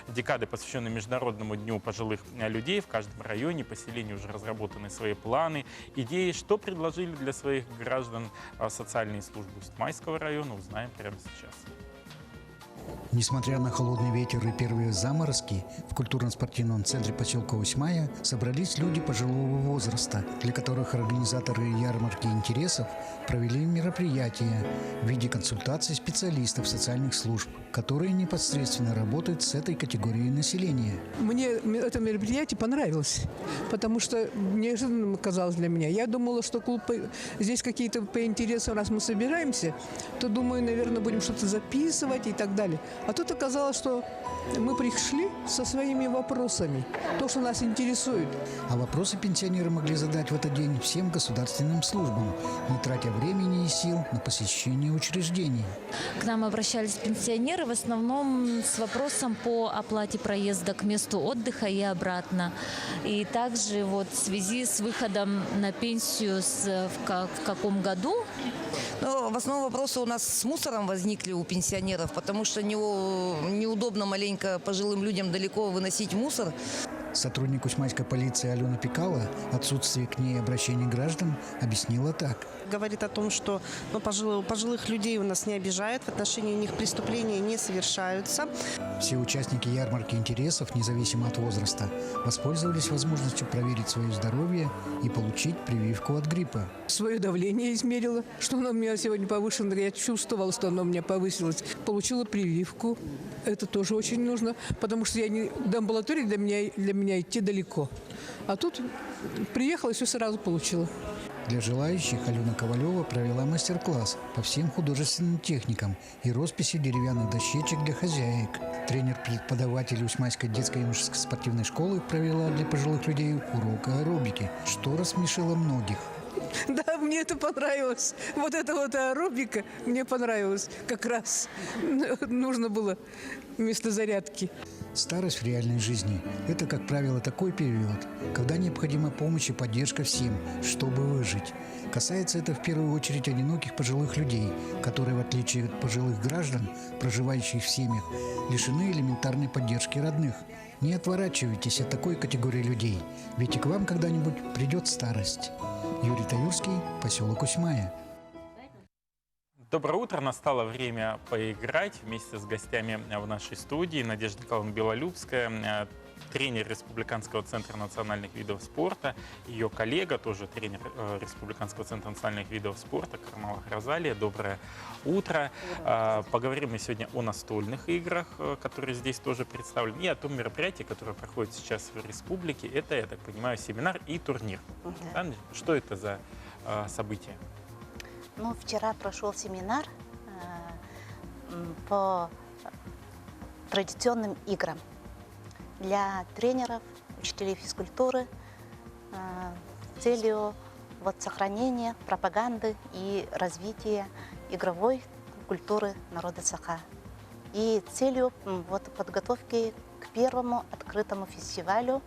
декады, посвященные Международному дню пожилых людей. В каждом районе, поселении уже разработаны свои планы, идеи. Что предложили для своих граждан социальные службы Усть-Майского района, узнаем прямо сейчас. Несмотря на холодный ветер и первые заморозки, в культурно-спортивном центре поселка Усть-Мая собрались люди пожилого возраста, для которых организаторы ярмарки интересов провели мероприятие в виде консультаций специалистов социальных служб, которые непосредственно работают с этой категорией населения. Мне это мероприятие понравилось, потому что неожиданным оказалось для меня. Я думала, что клуб здесь какие-то по интересам, раз мы собираемся, то, думаю, наверное, будем что-то записывать и так далее. А тут оказалось, что мы пришли со своими вопросами, то, что нас интересует. А вопросы пенсионеры могли задать в этот день всем государственным службам, не тратя времени и сил на посещение учреждений. К нам обращались пенсионеры в основном с вопросом по оплате проезда к месту отдыха и обратно. И также вот в связи с выходом на пенсию в каком году. Ну, в основном вопросы у нас с мусором возникли у пенсионеров, потому что неудобно маленько пожилым людям далеко выносить мусор. Сотрудник Усьмайской полиции Алена Пикала отсутствие к ней обращений граждан объяснила так. Говорит о том, что ну, пожилых, пожилых людей у нас не обижают, в отношении них преступления не совершаются. Все участники ярмарки интересов, независимо от возраста, воспользовались возможностью проверить свое здоровье и получить прививку от гриппа. Свое давление измерила, что оно у меня сегодня повышено. Я чувствовала, что оно у меня повысилось. Получила прививку. Это тоже очень нужно, потому что я не, до амбулатории для меня, для меня идти далеко. А тут приехала и все сразу получила. Для желающих Алена Ковалева провела мастер-класс по всем художественным техникам и росписи деревянных дощечек для хозяек. Тренер-преподаватель Усьмайской детско-юношеской спортивной школы провела для пожилых людей урок аэробики, что рассмешило многих. Да, мне это понравилось. Вот эта вот аэробика мне понравилась. Как раз нужно было вместо зарядки. Старость в реальной жизни – это, как правило, такой период, когда необходима помощь и поддержка всем, чтобы выжить. Касается это в первую очередь одиноких пожилых людей, которые, в отличие от пожилых граждан, проживающих в семьях, лишены элементарной поддержки родных. Не отворачивайтесь от такой категории людей, ведь и к вам когда-нибудь придет старость. Юрий Таюрский, поселок Усьмая. Доброе утро. Настало время поиграть вместе с гостями в нашей студии. Надежда Николаевна Белолюбская, тренер Республиканского центра национальных видов спорта, ее коллега, тоже тренер Республиканского центра национальных видов спорта Кармалах Розалия. Доброе утро. Поговорим мы сегодня о настольных играх, которые здесь тоже представлены, и о том мероприятии, которое проходит сейчас в республике. Это, я так понимаю, семинар и турнир. Да. Что это за событие? Ну, вчера прошел семинар по традиционным играм для тренеров, учителей физкультуры с целью вот, сохранения, пропаганды и развития игровой культуры народа Саха. И целью вот, подготовки к первому открытому фестивалю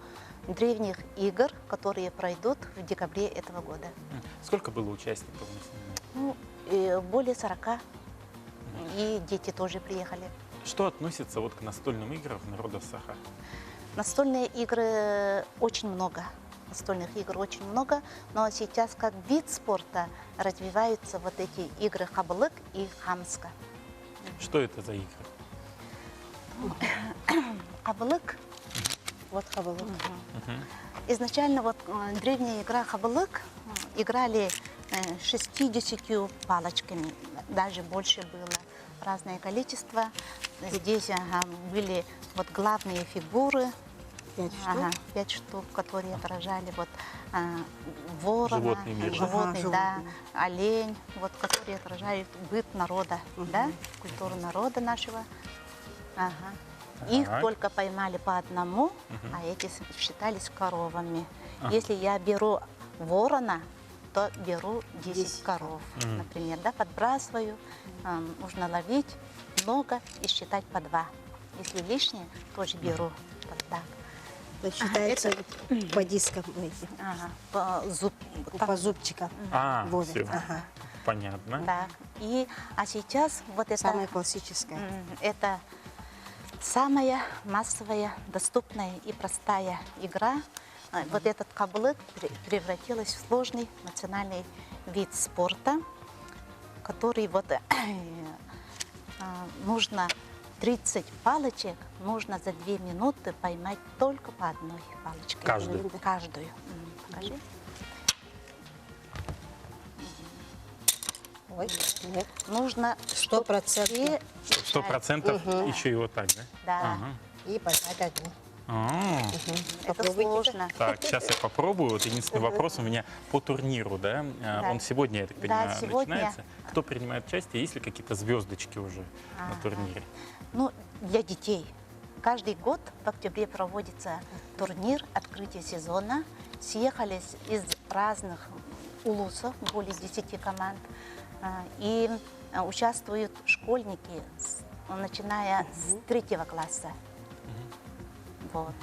древних игр, которые пройдут в декабре этого года. Сколько было участников на семинаре? Ну, более 40. И дети тоже приехали. Что относится вот к настольным играм народа Саха? Настольные игры очень много. Настольных игр очень много, но сейчас как вид спорта развиваются вот эти игры хабылык и хаамыска. Что это за игры? Хабылык. Вот хабылык. Изначально вот древняя игра хабылык играли 60 палочками, даже больше было, разное количество. Здесь ага, были вот главные фигуры. Пять штук? Ага, 5 штук, которые отражали вот ворона, Животный мир, да? животный, Ага, да, животные. олень, вот, которые отражают быт народа, да, культуру народа нашего. Ага. Их только поймали по одному, Мгм. а эти считались коровами. Если я беру ворона, то беру 10 коров, Мгм. например, да, подбрасываю, нужно ловить много и считать по два. Если лишнее, тоже беру. Вот так. Это считается по дискам эти. Ага, по, зуб, По зубчикам. А, ловят. всё. Ага. Понятно. Так. И, а сейчас вот это... Самое классическое. Это самая массовая, доступная и простая игра. Вот этот хабылык превратилась в сложный национальный вид спорта, который вот нужно 30 палочек, нужно за 2 минуты поймать только по одной палочке. Каждую? Каждую. Покажи. Ой, нет. Нужно, 100%. 100% Мгм. еще и вот так, да? Да. Ага. И поймать одну. А. Это Попробуйте. сложно. Так, сейчас я попробую. Вот единственный вопрос у меня по турниру, да? Да. Он сегодня, я так Да, понимаю, сегодня. начинается. Кто принимает участие? Есть ли какие-то звездочки уже на Ага. турнире? Ну, для детей. Каждый год в октябре проводится турнир открытия сезона. Съехались из разных улусов, более 10 команд. И участвуют школьники, начиная с третьего класса. Вот.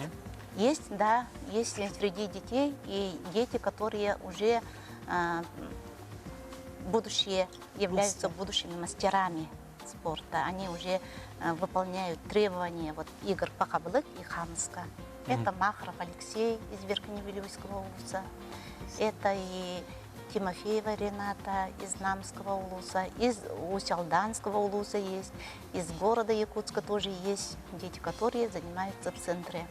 Есть, да, есть и среди детей и дети, которые уже будущие, являются будущими мастерами спорта. Они уже выполняют требования вот, игр по хабылык и хаамыска. Это Махров Алексей из Верхневилюйского улуса, это и Тимофеева Рената из Намского улуса, из Усть-Алданского улуса есть, из города Якутска тоже есть дети, которые занимаются в центре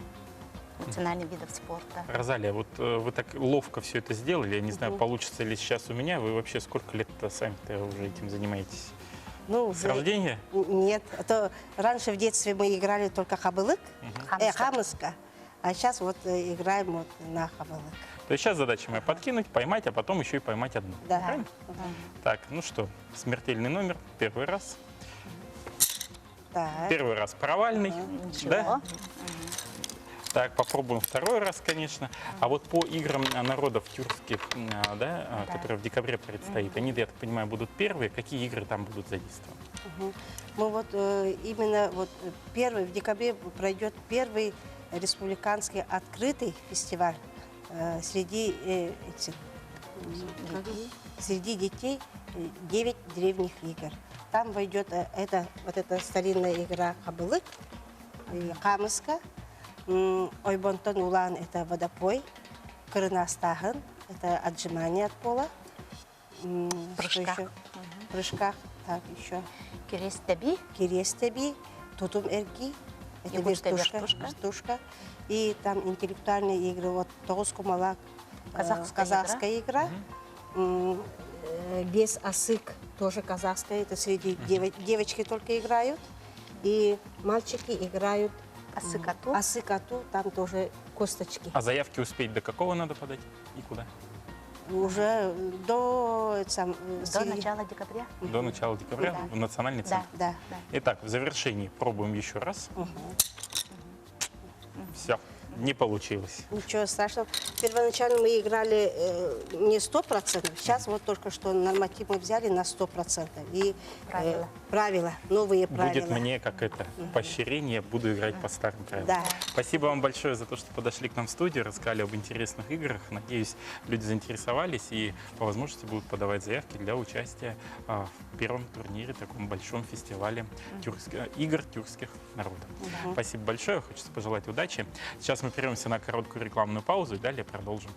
национальных видов спорта. Розалия, вот э, вы так ловко все это сделали, я не знаю, получится ли сейчас у меня. Вы вообще сколько лет-то сами-то уже этим занимаетесь? Ну, С рождения? Нет, а то раньше в детстве мы играли только хабылык, э, хамыска, а сейчас вот э, играем вот на хабылык. То есть сейчас задача моя подкинуть, поймать, а потом еще и поймать одну. Да. Правильно? Так, ну что, смертельный номер, первый раз. Так. Первый раз провальный. Ничего. Да? Так, попробуем второй раз, конечно. А вот по играм а, народов тюркских, а, да, а, Да. которые в декабре предстоит, они, я так понимаю, будут первые. Какие игры там будут задействованы? Мгм. Мы вот э, именно вот э, первый в декабре пройдет первый республиканский открытый фестиваль э, среди э, этих, м, среди детей 9 древних игр. Там войдет э, это вот эта старинная игра хабылык, и хаамыска, м, ойбонтон уулаан это водопой, кырынаастааһын это отжимание от пола. М, что Прыжках. еще? Прыжках, так, еще. Кириэс тэбии. Кириэс тэбии, тутум эргий, это Якутская вертушка, вертушка. вертушка. И там интеллектуальные игры, вот тоҕус кумалак, э, Казахская казахская игра. М, э, Бес асык тоже казахская, это среди девочки только играют. И мальчики играют Асык атуу. Асык атуу, там тоже косточки. А заявки успеть до какого надо подать и куда? Уже до, э, сам, э, До середины- начала декабря. До начала декабря Да. в Национальный Да, центр. Да. Итак, в завершении пробуем еще раз. Все, не получилось. Ничего страшного. Первоначально мы играли э, не 100%, сейчас вот только что норматив мы взяли на 100%. И, э, Правила. правила, новые правила. Будет мне как это поощрение, буду играть по старым правилам. Да. Спасибо вам большое за то, что подошли к нам в студию, рассказали об интересных играх. Надеюсь, люди заинтересовались и по возможности будут подавать заявки для участия а, в первом турнире, таком большом фестивале тюркск- игр тюркских народов. Мгм. Спасибо большое, хочется пожелать удачи. Сейчас мы прервемся на короткую рекламную паузу и далее продолжим.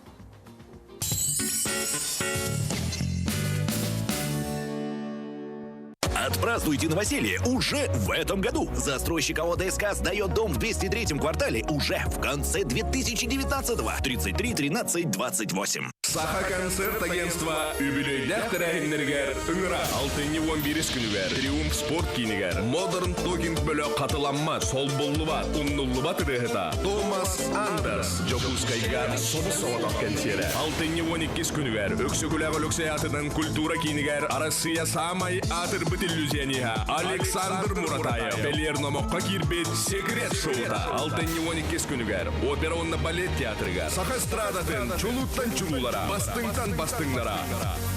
Отпразднуйте новоселье уже в этом году. Застройщик АО ДСК сдает дом в 203 квартале уже в конце 2019-го. 33 13 28. Саха концерт агентство үбүлүөйдээх тэрээһиннэригэр ыҥырар. Алтынньы 11 күнүгэр Триумф спорт киинигэр Modern Talking бөлөх хатыламмат, солбуллубат, умнуллубат ырыаһыта Томас Андерс Дьокуускайга собус-соҕотох кэнсиэрэ. Алтынньы 12 күнүгэр Өксөкүлээх Өлөксөй аатынан культура киинигэр Арассыыйа саамай аатырбыт иллюзиониһа Александр Муратаев бэлиэр номоххо киирбит Секрет шоута. Алтынньы 12 күнүгэр опера уонна балет театрыгар Саха эстрадатын чулууттан чулуулара, бастыҥтан бастыҥнара.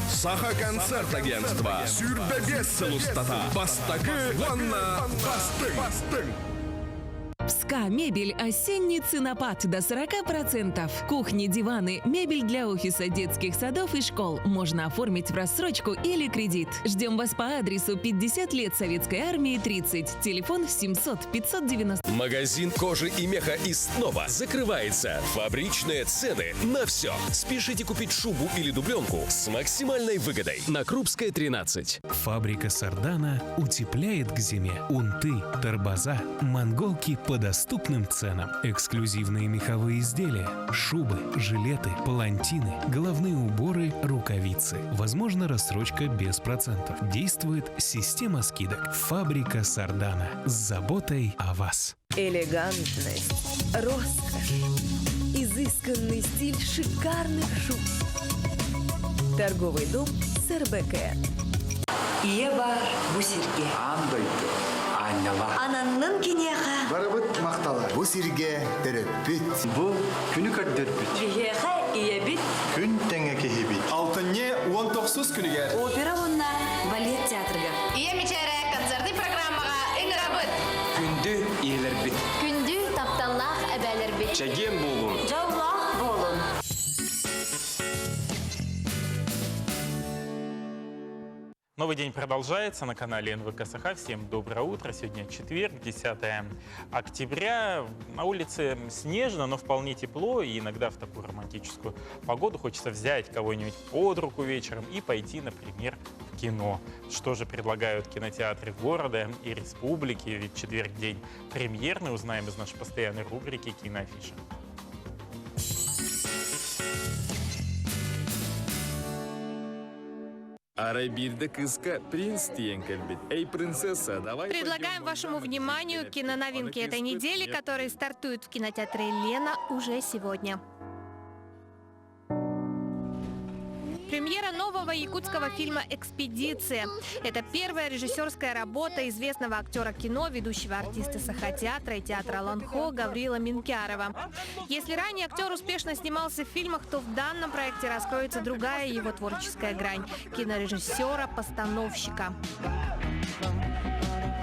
Саха концерт агентство сүүрбэ сыл устата бастакы уонна бастыҥ. СКА «Мебель» осенний ценопад до 40%. Кухни, диваны, мебель для офиса, детских садов и школ можно оформить в рассрочку или кредит. Ждем вас по адресу 50 лет Советской Армии 30. Телефон 700 590. Магазин кожи и меха и снова закрывается. Фабричные цены на все. Спешите купить шубу или дубленку с максимальной выгодой. На Крупская 13. Фабрика Сардана утепляет к зиме. Унты, торбоза, монголки по доступным ценам. Эксклюзивные меховые изделия, шубы, жилеты, палантины, головные уборы, рукавицы. Возможно, рассрочка без процентов. Действует система скидок. Фабрика Сардана. С заботой о вас. Элегантность, роскошь, изысканный стиль шикарных шуб. Торговый дом СРБК. Ийэ баар бу сиргэ. Аан дойду аанньала. Ананнын киниэхэ. Барыбыт махтала. Бу сиргэ төрөппүт. Бу күнү көрдөрбүт. Биһиэхэ ийэбит. Күн тэҥэ киһибит. Алтынньы 19 күнүгэр. Опера уонна балет театрыгар. Ийэ мичээрэ концертный программаҕа ыҥырабыт. Күндү ийэлэрбит. Күндү тапталлаах эбээлэрбит. Чэгиэн буолун. Дьоллоох буолун. Новый день продолжается на канале НВК Саха. Всем доброе утро. Сегодня четверг, 10 октября. На улице снежно, но вполне тепло. И иногда в такую романтическую погоду хочется взять кого-нибудь под руку вечером и пойти, например, в кино. Что же предлагают кинотеатры города и республики? Ведь четверг день премьерный. Узнаем из нашей постоянной рубрики «Киноафиша». Арай биирдэ кыыска принц тиийэн кэлбит. Эй, принцесса, давай Предлагаем вашему вниманию киноновинки этой недели, которые стартуют в кинотеатре «Лена» уже сегодня. Премьера нового якутского фильма «Экспедиция». Это первая режиссерская работа известного актера кино, ведущего артиста Саха-театра и театра Ланхо Гаврила Минкярова. Если ранее актер успешно снимался в фильмах, то в данном проекте раскроется другая его творческая грань – кинорежиссера-постановщика.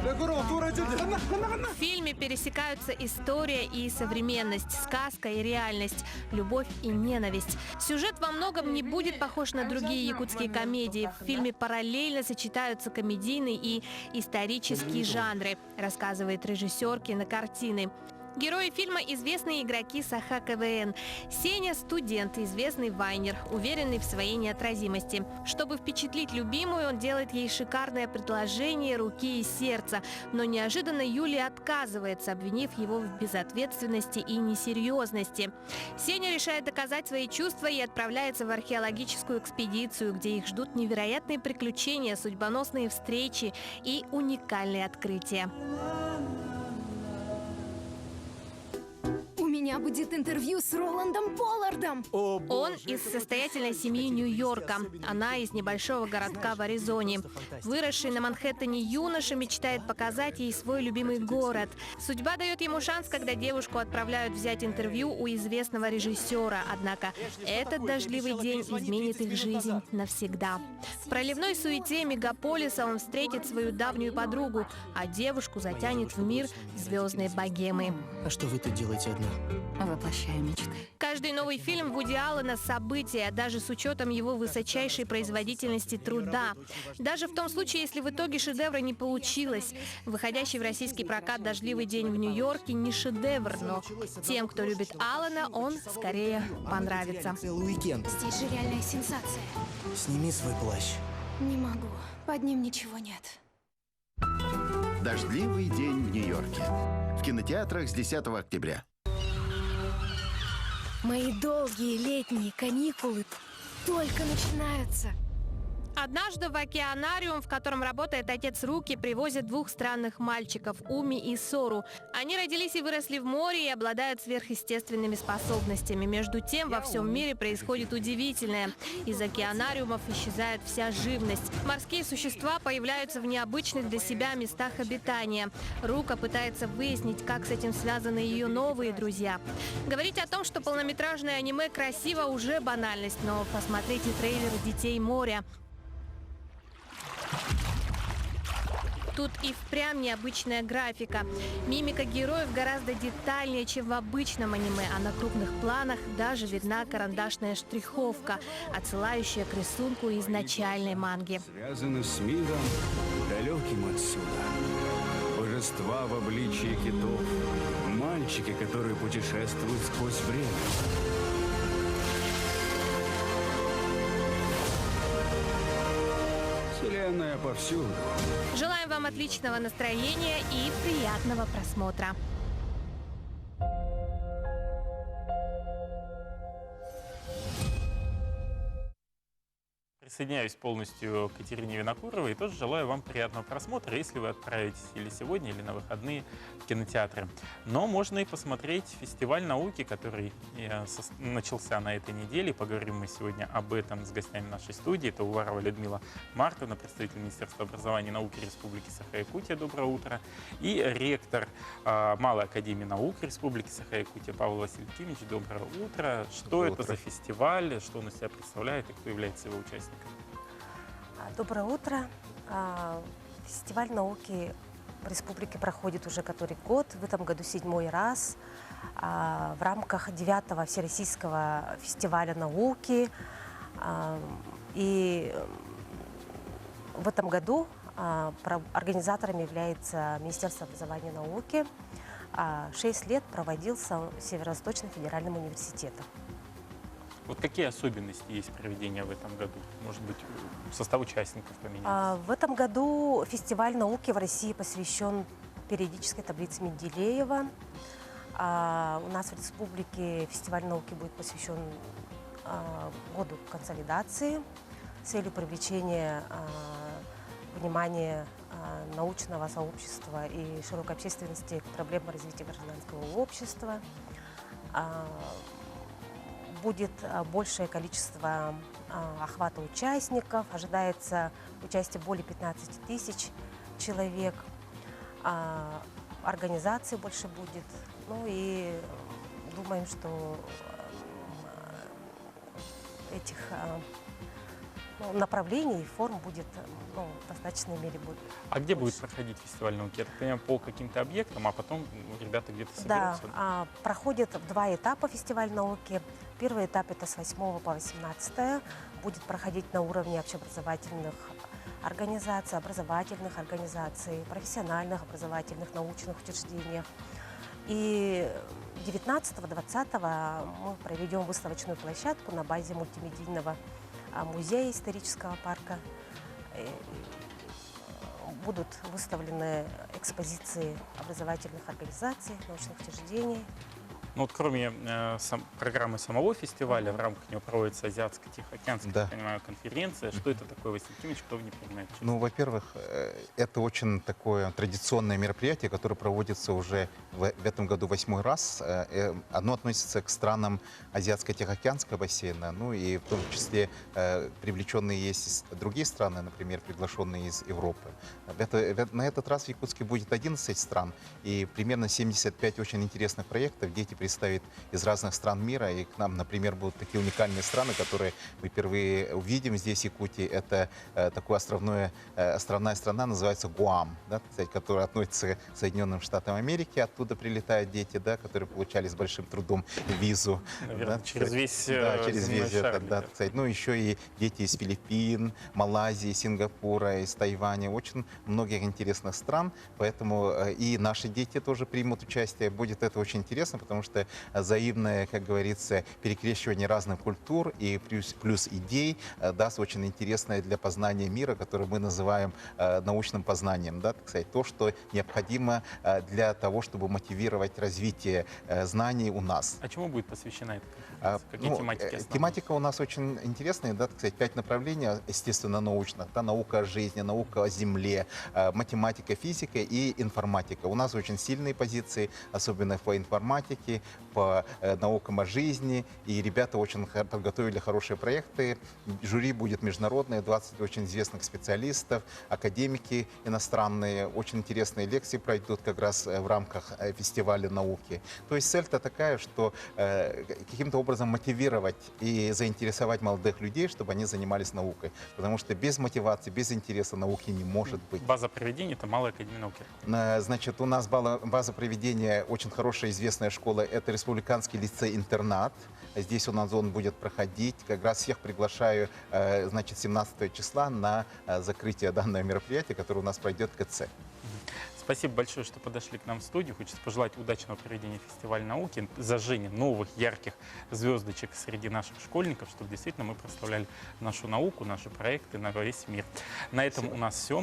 В фильме пересекаются история и современность, сказка и реальность, любовь и ненависть. Сюжет во многом не будет похож на другие якутские комедии. В фильме параллельно сочетаются комедийный и исторические жанры, рассказывает режиссер кинокартины. Герои фильма – известные игроки Саха КВН. Сеня – студент, известный вайнер, уверенный в своей неотразимости. Чтобы впечатлить любимую, он делает ей шикарное предложение руки и сердца. Но неожиданно Юлия отказывается, обвинив его в безответственности и несерьезности. Сеня решает доказать свои чувства и отправляется в археологическую экспедицию, где их ждут невероятные приключения, судьбоносные встречи и уникальные открытия. У меня будет интервью с Роландом Поллардом. Он из состоятельной семьи Нью-Йорка. Она из небольшого городка в Аризоне. Выросший на Манхэттене юноша мечтает показать ей свой любимый город. Судьба дает ему шанс, когда девушку отправляют взять интервью у известного режиссера. Однако этот дождливый день изменит их жизнь навсегда. В проливной суете мегаполиса он встретит свою давнюю подругу, а девушку затянет в мир звездной богемы. А что вы тут делаете одна? Воплощаю мечты. Каждый новый фильм Вуди Аллена – событие, даже с учетом его высочайшей производительности труда. Даже в том случае, если в итоге шедевра не получилось. Выходящий в российский прокат «Дождливый день в Нью-Йорке» не шедевр, но тем, кто любит Аллена, он скорее понравится. Целый уикенд. Здесь же реальная сенсация. Сними свой плащ. Не могу. Под ним ничего нет. Дождливый день в Нью-Йорке. В кинотеатрах с 10 октября. Мои долгие летние каникулы только начинаются. Однажды в океанариум, в котором работает отец Руки, привозят двух странных мальчиков – Уми и Сору. Они родились и выросли в море и обладают сверхъестественными способностями. Между тем, во всем мире происходит удивительное. Из океанариумов исчезает вся живность. Морские существа появляются в необычных для себя местах обитания. Рука пытается выяснить, как с этим связаны ее новые друзья. Говорить о том, что полнометражное аниме красиво, уже банальность, но посмотрите трейлер «Детей моря». Тут и впрямь необычная графика. Мимика героев гораздо детальнее, чем в обычном аниме, а на крупных планах даже видна карандашная штриховка, отсылающая к рисунку изначальной манги. Связаны с миром, далеким отсюда. Божества в обличии китов, мальчики, которые путешествуют сквозь время. Вселенная повсюду. Желаем вам отличного настроения и приятного просмотра. Присоединяюсь полностью к Екатерине Винокуровой и тоже желаю вам приятного просмотра, если вы отправитесь или сегодня, или на выходные в кинотеатры. Но можно и посмотреть фестиваль науки, который начался на этой неделе. Поговорим мы сегодня об этом с гостями нашей студии. Это Уварова Людмила Марковна, представитель Министерства образования и науки Республики Саха-Якутия. Доброе утро. И ректор Малой академии наук Республики Саха-Якутия Павел Васильевич Кимич. Доброе утро. Что Доброе это утро. за фестиваль, что он из себя представляет и кто является его участником? Доброе утро. Фестиваль науки в республике проходит уже который год, в этом году 7-й раз. В рамках 9-го Всероссийского фестиваля науки. И В этом году организатором является Министерство образования и науки. 6 лет проводился Северо-Восточным федеральным университетом. Вот какие особенности есть проведения в этом году? Может быть, состав участников поменялся? В этом году фестиваль науки в России посвящен периодической таблице Менделеева. У нас в республике фестиваль науки будет посвящен году консолидации с целью привлечения внимания научного сообщества и широкой общественности к проблемам развития гражданского общества. Будет большее количество охвата участников, ожидается участие более 15 тысяч человек, организаций больше будет. Ну и думаем, что этих ну, направлений и форм будет, ну, в достаточной мере будет. А где будет проходить фестиваль науки? Я так понимаю, по каким-то объектам, а потом ребята где-то Да, соберутся? проходит в два этапа фестиваль науки. Первый этап это с 8 по 18 будет проходить на уровне общеобразовательных организаций, образовательных организаций, профессиональных образовательных научных учреждениях. И 19-20 мы проведем выставочную площадку на базе мультимедийного музея исторического парка. Будут выставлены экспозиции образовательных организаций, научных учреждений. Ну вот кроме программы самого фестиваля, в рамках него проводится Азиатско-Тихоокеанская, я понимаю, конференция. Что это такое, Василий Кимович, кто не понимает? Ну, во-первых, это очень такое традиционное мероприятие, которое проводится уже в этом году восьмой раз. Оно относится к странам Азиатско-Тихоокеанского бассейна, ну и в том числе привлеченные есть другие страны, например, приглашенные из Европы. На этот раз в Якутске будет 11 стран и примерно 75 очень интересных проектов дети представят из разных стран мира. И к нам, например, будут такие уникальные страны, которые мы впервые увидим здесь, в Якутии. Это такое островная страна, называется Гуам, да, так сказать, которая относится к Соединенным Штатам Америки. Оттуда прилетают дети, да, которые получали с большим трудом визу. Наверное, да, через так сказать. весь, Да, через земной весь шар этот, да, летят. так сказать. Ну, еще и дети из Филиппин, Малайзии, Сингапура, из Тайваня. Очень многих интересных стран. Поэтому и наши дети тоже примут участие. Будет это очень интересно, потому что взаимное, как говорится, перекрещивание разных культур и плюс идей даст очень интересное для познания мира, которое мы называем научным познанием. Да, так сказать, то, что необходимо для того, чтобы мотивировать развитие знаний у нас. А чему будет посвящена эта конференция? Какие Ну, тематики основные? Тематика у нас очень интересная, да, так сказать, пять направлений, естественно, научных. Да, наука о жизни, наука о земле, математика, физика и информатика. У нас очень сильные позиции, особенно по информатике, по наукам о жизни. И ребята очень подготовили хорошие проекты. Жюри будет международное, 20 очень известных специалистов, академики иностранные. Очень интересные лекции пройдут как раз в рамках фестиваля науки. То есть цель-то такая, что каким-то образом мотивировать и заинтересовать молодых людей, чтобы они занимались наукой. Потому что без мотивации, без интереса науки не может быть. База проведения — это Малая академия науки. Значит, у нас база проведения очень хорошая, известная школа. Это Республиканский лицей-интернат. Здесь у нас он будет проходить. Как раз всех приглашаю, значит, 17 числа на закрытие данного мероприятия, которое у нас пройдет в КЦ. Спасибо большое, что подошли к нам в студию. Хочется пожелать удачного проведения фестиваля науки, зажжения новых ярких звездочек среди наших школьников, чтобы действительно мы прославляли нашу науку, наши проекты на весь мир. На этом у нас все.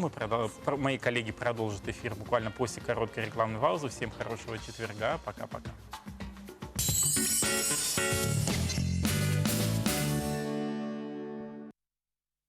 Мои коллеги продолжат эфир буквально после короткой рекламной паузы. Всем хорошего четверга. Пока-пока.